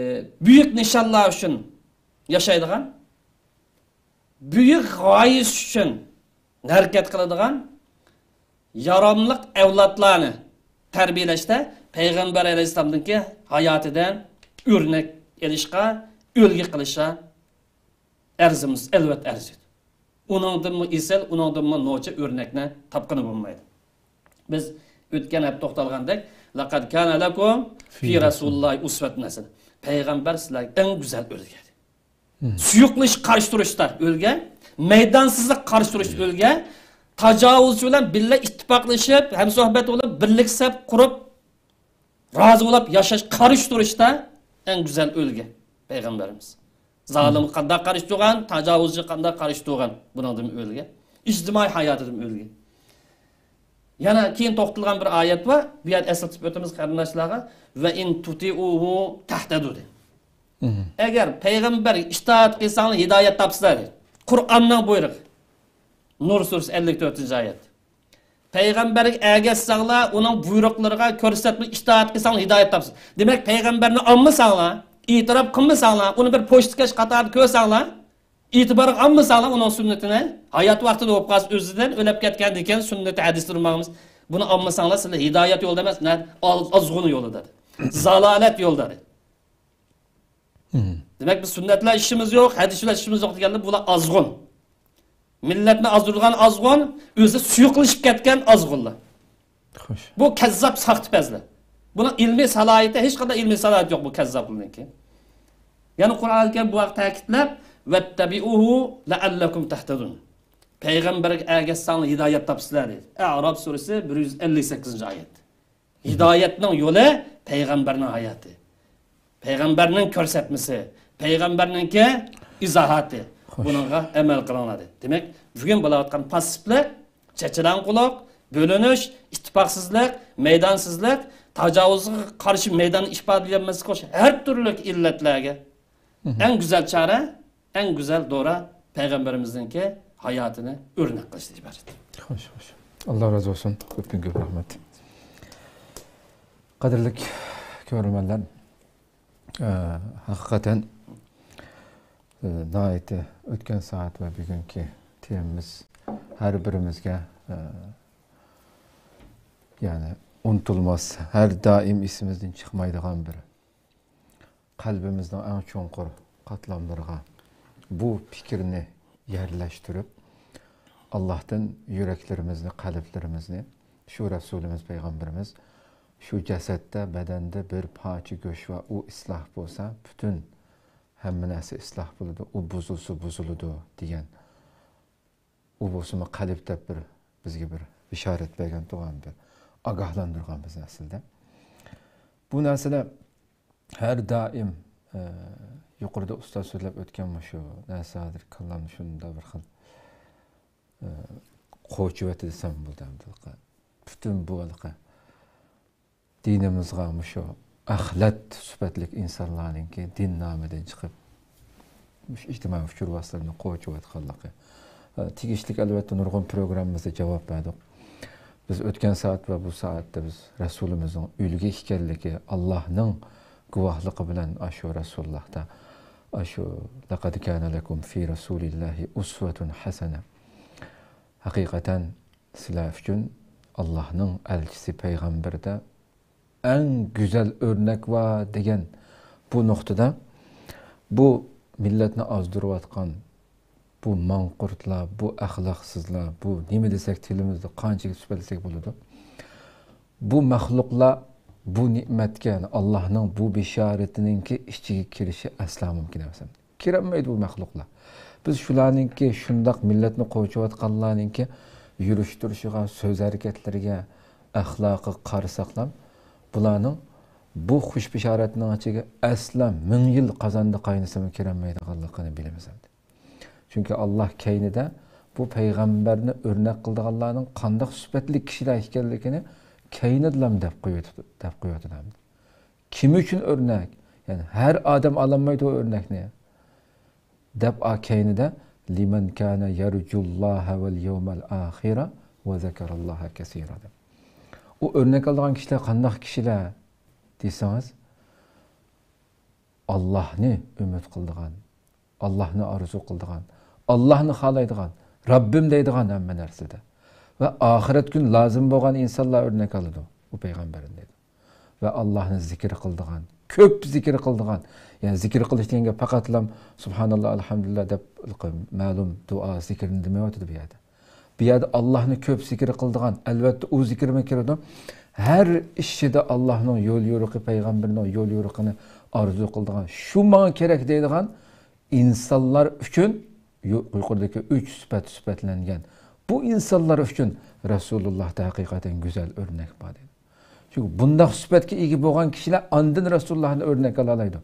بۈيۈك نىشانلار ئۈچۈن ياشايدىغان، بۈيۈك غايىسى ئۈچۈن ھەرىكەت قىلىدىغان ياراملىق ئەۋلادلارنى تەربىيەلەشتە پەيغەمبەر ئەلەيھىسسالامنىڭكى ھاياتىدىن ئۆرنەك ئېلىشقا، ئۈلگە قىلىشقا ئەرزىمىز، ئەلۋەتتە ئەرزىيدۇ. ئۇنىڭدىنمۇ ئېسىل، ئۇنىڭدىنمۇ نوچى ئۆرنەكنى تاپقىلى بولمايدۇ. بىز ئۆتكەن ھەپتە توختالغاندەك، لەقەد كانە لەكۇم فى رەسۇلىللاھى ئۇسۋەتۇن ھەسەنە. پەيغەمبەر سىلەرگە ئەڭ گۈزەل ئۈلگە. سۇيۇقلۇشقا قارشى تۇرۇشتا ئۈلگە، مەيدانسىزلىققا قارشى تۇرۇشتا ئۈلگە، تاجاۋۇزچى بىلەن بىللە ئىتتىپاقلىشىپ، ھەمسۆھبەت بولۇپ، بىرلىك سەپ قۇرۇپ، رازى بولۇپ ياشاش، قارشى تۇرۇشتا ئەڭ گۈزەل ئۈلگە پەيغەمبىرىمىز. زالىمغا قانداق قارشى تۇرغان، تاجاۋۇزچىغا قانداق قارشى تۇرغان، بۇنىڭدىن ئۈلگە. ئىجتىمائىي ھاياتىدىن ئۈلگە. يەنە كېيىن توختىلىدىغان بىر ئايەت بار. بۇ يەردە ئەسلىتىپ ئۆتىمىز قېرىنداشلارغا. ۋە ئىن تۇتىئۇھۇ تەھتەدۇ دېدى. ئەگەر پەيغەمبەرگە ئىتائەت قىلساڭلار ھىدايەت تاپىسىلەر دېدى. قۇرئاننىڭ بۇيرۇقى. نۇر سۈرىسى ئەللىك تۆتىنچى ئايەت. پەيغەمبەرگە ئەگەشسەڭلار، ئۇنىڭ بۇيرۇقلىرىغا كۆرسەتمە ئىتائەت قىلساڭلار ھىدايەت تاپىسىز. دېمەك، پەيغەمبەرنى ئالمىساڭلار، ئېتىراپ قىلمىساڭلار، ئۇنى بىر پوچتىكەش قاتارىدا كۆرسەڭلار، ئېتىبارغا ئالمىساڭلار ئۇنىڭ سۈننىتىنى، ھايات ۋاقتىدا بولۇپ قالسا ئۆزىدىن، ئۆلۈپ كەتكەندىن كېيىن سۈننىتى، ھەدىسلىرى ماڭىمىز. بۇنى ئالمىساڭلار سىلەر ھىدايەت يولىدا ئەمەس، نە-، ئاز-، ئازغۇن يولىدا دېدى. زالالەت يولىدا دېدى. دېمەك، بىز سۈننەت بىلەن ئىشىمىز يوق، ھەدىس بىلەن ئىشىمىز يوق دېگەندە، بۇلار ئازغۇن. مىللەتنى ئازدۇرىدىغان ئازغۇن، ئۆزى سۇيۇقلىشىپ كەتكەن ئازغۇنلار. خوش. بۇ كەززاپ، ساختىپەزلەر. بۇنىڭ ئىلمىي سالاھىيىتى، ھېچقانداق ئىلمىي سالاھىيىتى يوق بۇ كەززاپلارنىڭكى. يەنە قۇرئانى كەرىم بۇ ھەقتە تەكىتلەپ، ۋەتتەبىئۇھۇ لەئەللەكۇم تەھتەدۇن. پەيغەمبەرگە ئەگەشسەڭلار ھىدايەت تاپىسىلەر دېدى. ئەئراف سۈرىسى بىر يۈز ئەللىك سەككىزىنچى ئايەت. ھىدايەتنىڭ يولى پەيغەمبەرنىڭ ھاياتى. پەيغەمبەرنىڭ كۆرسەتمىسى، پەيغەمبەرنىڭكى ئىزاھاتى. خوش. بۇنىڭغا ئەمەل قىلىڭلار دېدى. دېمەك، بۈگۈن بولۇۋاتقان پاسسىپلىق، چېچىلاڭغۇلۇق، بۆلۈنۈش، ئىتتىپاقسىزلىق، مەيدانسىزلىق، تاجاۋۇزغا قارشى مەيداننى ئىپادىلىيەلمەسلىك، خوش، ھەر تۈرلۈك ئىللەتلەرگە ئەڭ گۈزەل چارە، ئەڭ گۈزەل دورا پەيغەمبىرىمىزنىڭكى ھاياتىنى ئۆرنەك قىلىشتىن ئىبارەت. خوش، خوش. ئاللا رازى بولسۇن. كۆپتىن كۆپ رەھمەت. قەدىرلىك كۆرۈرمەنلەر، ئە، ھەقىقەتەن، ئە، ناھايىتى ئۆتكەن سائەت ۋە بۈگۈنكى تېمىمىز ھەر بىرىمىزگە، ئە، يەنى ئۇنتۇلماس، ھەر دائىم ئېسىمىزدىن چىقمايدىغان بىر قەلبىمىزنىڭ ئەڭ چوڭقۇر قاتلاملىرىغا بۇ پىكىرنى يەرلەشتۈرۈپ، ئاللاھتىن يۈرەكلىرىمىزنى، قەلبلىرىمىزنى، شۇ رەسۇلىمىز پەيغەمبىرىمىز، شۇ جەسەتتە، بەدەندە بىر پارچە گۆش بار، ئۇ ئىسلاھ بولسا، پۈتۈن ھەممە نەرسە ئىسلاھ بولىدۇ، ئۇ بۇزۇلسا بۇزۇلىدۇ دېگەن، ئۇ بولسىمۇ قەلب دەپ بىر بىزگە بىر بېشارەت بەرگەن تۇغان، بىر ئاگاھلاندۇرغان بىزنى ئەسلىدە. بۇ نەرسىلەر ھەر دائىم، ئە، يۇقىرىدا ئۇستاز سۆزلەپ ئۆتكەن مۇشۇ نەرسە ھازىر كاللامنى شۇنداق بىر خىل، ئە، قوچۇۋەتتى دېسەم بولىدۇ ئەمدى. پۈتۈن بۇ ھېلىقى دىنىمىزغا مۇشۇ ئەخلەت سۈپەتلىك ئىنسانلارنىڭكى دىن نامىدىن چىقىپ، مۇشۇ ئىجتىمائىي ئۇچۇر ۋاسىتىلىرىنى قوچۇۋاتقانلىقى، ئە، تېگىشلىك ئەلۋەتتە نۇرغۇن پروگراممىمىزدا جاۋاب بەردۇق. بىز ئۆتكەن سائەت ۋە بۇ سائەتتە بىز رەسۇلىمىزنىڭ ئۈلگە ئىكەنلىكى، ئاللاھنىڭ گۇۋاھلىقى بىلەن ئاشۇ رەسۇلۇللاھتا، ئاشۇ لەقەد كانە لەكۇم فى رەسۇلىللاھى ئۇسۋەتۇن ھەسەنە. ھەقىقەتەن سىلەر ئۈچۈن ئاللاھنىڭ ئەلچىسى پەيغەمبىرىدە ئەڭ گۈزەل ئۆرنەك بار دېگەن بۇ نۇقتىدا، بۇ مىللەتنى ئازدۇرۇۋاتقان بۇ ماڭقۇرتلار، بۇ ئەخلاقسىزلار، بۇ نېمە دېسەك تىلىمىزدا قانچىلىك سۈپەتلىسەك بولىدۇ. بۇ مەخلۇقلار بۇ نېمەتكە، يەنى ئاللاھنىڭ بۇ بېشارىتىنىڭكى ئىچىگە كىرىشى ئەسلا مۇمكىن ئەمەس. كىرەلمەيدۇ بۇ مەخلۇقلار. بىز شۇلارنىڭكى شۇنداق مىللەتنى قوچۇۋاتقانلارنىڭكى يۈرۈش تۇرۇشىغا، سۆز ھەرىكەتلىرىگە، ئەخلاقىغا قارىساقلا، بۇلارنىڭ بۇ خۇش بېشارەتنىڭ ئىچىگە ئەسلا مىڭ يىل قازاندا قاينىسىمۇ كىرەلمەيدىغانلىقىنى بىلىمىز ئەمدى. چۈنكى ئاللاھ كەينىدە بۇ پەيغەمبەرنى ئۆرنەك قىلىدىغانلارنىڭ قانداق سۈپەتلىك كىشىلەر ئىكەنلىكىنى كەينىدىلا دەپ قويۇۋېتىپتۇ، دەپ قويۇۋاتىدۇ ئەمدى. كىم ئۈچۈن ئۆرنەك؟ يەنى ھەر ئادەم ئالالمايدۇ ئۇ ئۆرنەكنى. دەپ ئا كەينىدە، لىمەن كانە يەرجۇللاھە ۋەل يەۋمەل ئاخىرە ۋە زەكەراللاھە كەسىرا دەپ. ئۇ ئۆرنەك ئالىدىغان كىشىلەر قانداق كىشىلەر دېسىڭىز، ئاللاھنى ئۈمىد قىلىدىغان، ئاللاھنى ئارزۇ قىلىدىغان، ئاللاھنى خالايدىغان، رەببىم دەيدىغان ھەممە نەرسىدە. ۋە ئاخىرەت كۈن لازىم بولغان ئىنسانلار ئۆرنەك ئالىدۇ ئۇ پەيغەمبەرنى دەيدۇ. ۋە ئاللاھنى زىكىر قىلىدىغان، كۆپ زىكىر قىلىدىغان، يەنى زىكىر قىلىش دېگەن گەپ پەقەتلا سۇبھاناللا، ئەلھەمدۇلىللا دەپ مەلۇم دۇئا زىكىرنى دېمەيۋاتىدۇ بۇ يەردە. بۇ يەردە ئاللاھنى كۆپ زىكىر قىلىدىغان، ئەلۋەتتە ئۇ زىكىرمۇ كىرىدۇ. ھەر ئىشىدا ئاللاھنىڭ يول يورۇقى، پەيغەمبىرنىڭ يول يورۇقىنى ئارزۇ قىلىدىغان، شۇ ماڭا كېرەك دەيدىغان ئىنسانلار ئۈچۈن يۇ-، يۇقىرىدىكى ئۈچ سۈپەت سۈپەتلەنگەن بۇ ئىنسانلار ئۈچۈن رەسۇلۇللاھتا ھەقىقەتەن گۈزەل ئۆرنەك بار دەيدۇ. چۈنكى بۇنداق سۈپەتكە ئىگە بولغان كىشىلەر ئاندىن رەسۇلۇللاھنى ئۆرنەك ئالالايدۇ.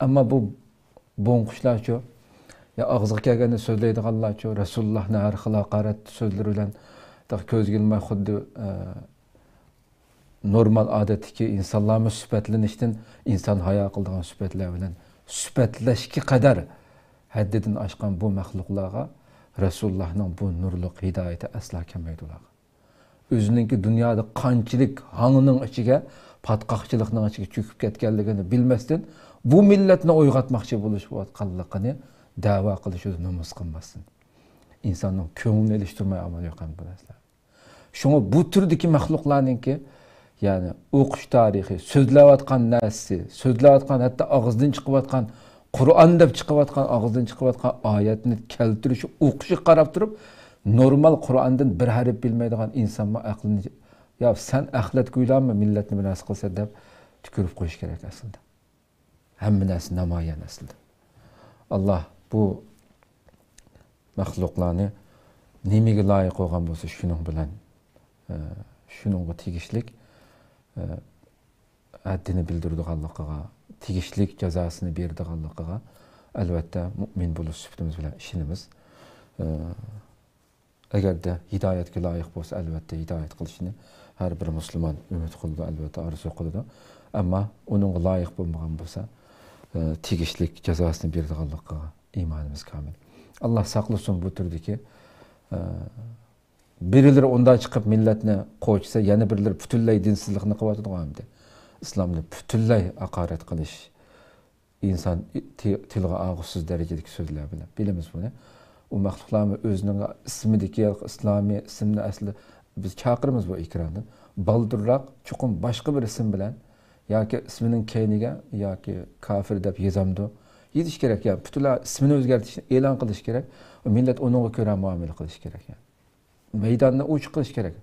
ئەمما بۇ بوڭقۇشلارچۇ، يا ئاغزىغا كەلگەننى سۆزلەيدىغانلارچۇ، رەسۇلۇللاھنى ھەر خىل ھاقارەت سۆزلىرى بىلەن، كۆزگە ئىلماي خۇددى، ئە، نورمال ئادەتتىكى ئىنسانلارمۇ سۈپەتلىنىشتىن ئىنسان ھايا قىلىدىغان سۈپەتلەر بىلەن سۈپەتلەشكە قەدەر ھەددىدىن ئاشقان بۇ مەخلۇقلارغا رەسۇلۇللاھنىڭ بۇ نۇرلۇق ھىدايىتى ئەسلا كەلمەيدۇ ئۇلارغا. ئۆزىنىڭكى دۇنيادا قانچىلىك ھاڭنىڭ ئىچىگە، پاتقاقچىلىقنىڭ ئىچىگە چۆكۈپ كەتكەنلىكىنى بىلمەستىن، بۇ مىللەتنى ئويغاتماقچى بولۇشۇۋاتقانلىقىنى دەۋا قىلىشىدا نومۇس قىلماستىن، ئىنساننىڭ كۆڭلىنى ئېلىشتۇرماي ئامال يوق ئەمدى بۇ نەرسىلەر. شۇڭا بۇ تۈردىكى مەخلۇقلارنىڭكى، يەنى ئوقۇش تارىخى، سۆزلەۋاتقان نەرسىسى، سۆزلەۋاتقان، ھەتتا ئاغزىدىن چىقىۋاتقان، قۇرئان دەپ چىقىۋاتقان، ئاغزىدىن چىقىۋاتقان ئايەتنى كەلتۈرۈش، ئوقۇشىغا قاراپ تۇرۇپ، نورمال قۇرئاندىن بىر ھەرپ بىلمەيدىغان ئىنسانمۇ ئەقلىنى، يا سەن ئەخلەتكە ئويلانما، مىللەتنى بىر نەرسە قىلسا دەپ تۈكۈرۈپ قويۇش كېرەك ئەسلىدە. ھەممە نەرسە نامايان ئەسلىدە. ئاللاھ بۇ مەخلۇقلارنى نېمىگە لايىق بولغان بولسا، شۇنىڭ بىلەن، ئە، شۇنىڭغا تېگىشلىك، ئە، ھەددىنى بىلدۈرىدىغانلىقىغا، تېگىشلىك جازاسىنى بېرىدىغانلىقىغا، ئەلۋەتتە، مۇئمىن بولۇش سۈپىتىمىز بىلەن ئىشىنىمىز. ئە، ئەگەردە ھىدايەتكە لايىق بولسا، ئەلۋەتتە، ھىدايەت قىلىشىنى ھەر بىر مۇسۇلمان ئۈمىد قىلىدۇ، ئەلۋەتتە، ئارزۇ قىلىدۇ. ئەمما ئۇنىڭغا لايىق بولمىغان بولسا، ئە، تېگىشلىك جازاسىنى بېرىدىغانلىقىغا ئىمانىمىز كامىل. ئاللاھ ساقلىسۇن بۇ تۈردىكى، ئە، بىرىلىرى ئۇنداق چىقىپ مىللەتنى قوچىسا، يەنە بىرىلىرى پۈتۈنلەي دىنسىزلىقنى قىلىۋاتىدىغۇ ئەمدى. ئىسلامنى پۈتۈنلەي ھاقارەت قىلىش، ئىنسان تى-، تىلغا ئالغۇسىز دەرىجىدىكى سۆزلەر بىلەن. بىلىمىز بۇنى. ئۇ مەخلۇقلارمۇ ئۆزىنىڭ ئىسمىدىكى ئىسلامىي ئىسىمنى ئەسلى بىز چاقىرىمىز بۇ ئېكراندىن. بالدۇرراق چوقۇم باشقا بىر ئىسىم بىلەن ياكى ئىسمىنىڭ كەينىگە ياكى كافىر دەپ يېزامدۇ؟ يېزىش كېرەك، يا پۈتۈنلەي ئىسمىنى ئۆزگەرتىشنى ئېلان قىلىش كېرەك. مىللەت ئۇنىڭغا كۆرە مۇئامىلە قىلىشى كېرەك. مەيداننى ئوچۇق قىلىش كېرەك.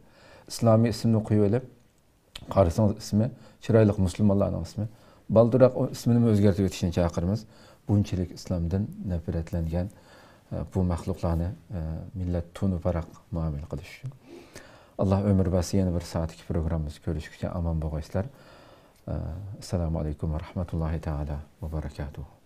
ئىسلامىي ئىسىمنى قويۇۋېلىپ، قارىسىڭىز ئىسمى، چىرايلىق مۇسۇلمانلارنىڭ ئىسمى. بالدۇرراق ئۇ ئىسمىنىمۇ ئۆزگەرتىۋېتىشنى چاقىرىمىز. بۇنچىلىك ئىسلامدىن نەپرەتلەنگەن، ئە، بۇ مەخلۇقلارنى، ئە، مىللەت تونۇپ مۇئامىلە قىلىش ئۈچۈن. ئاللا ئۆمۈر بەرسە، يەنە بىر سائەتتىكى پروگراممىمىزدا كۆرۈشكىچە ئامان بولغايسىلەر. ئە، ئەسسالامۇ ئەلەيكۇم ۋە رەھمەتۇللاھى تائالا ۋە بەرەكاتۇھۇ.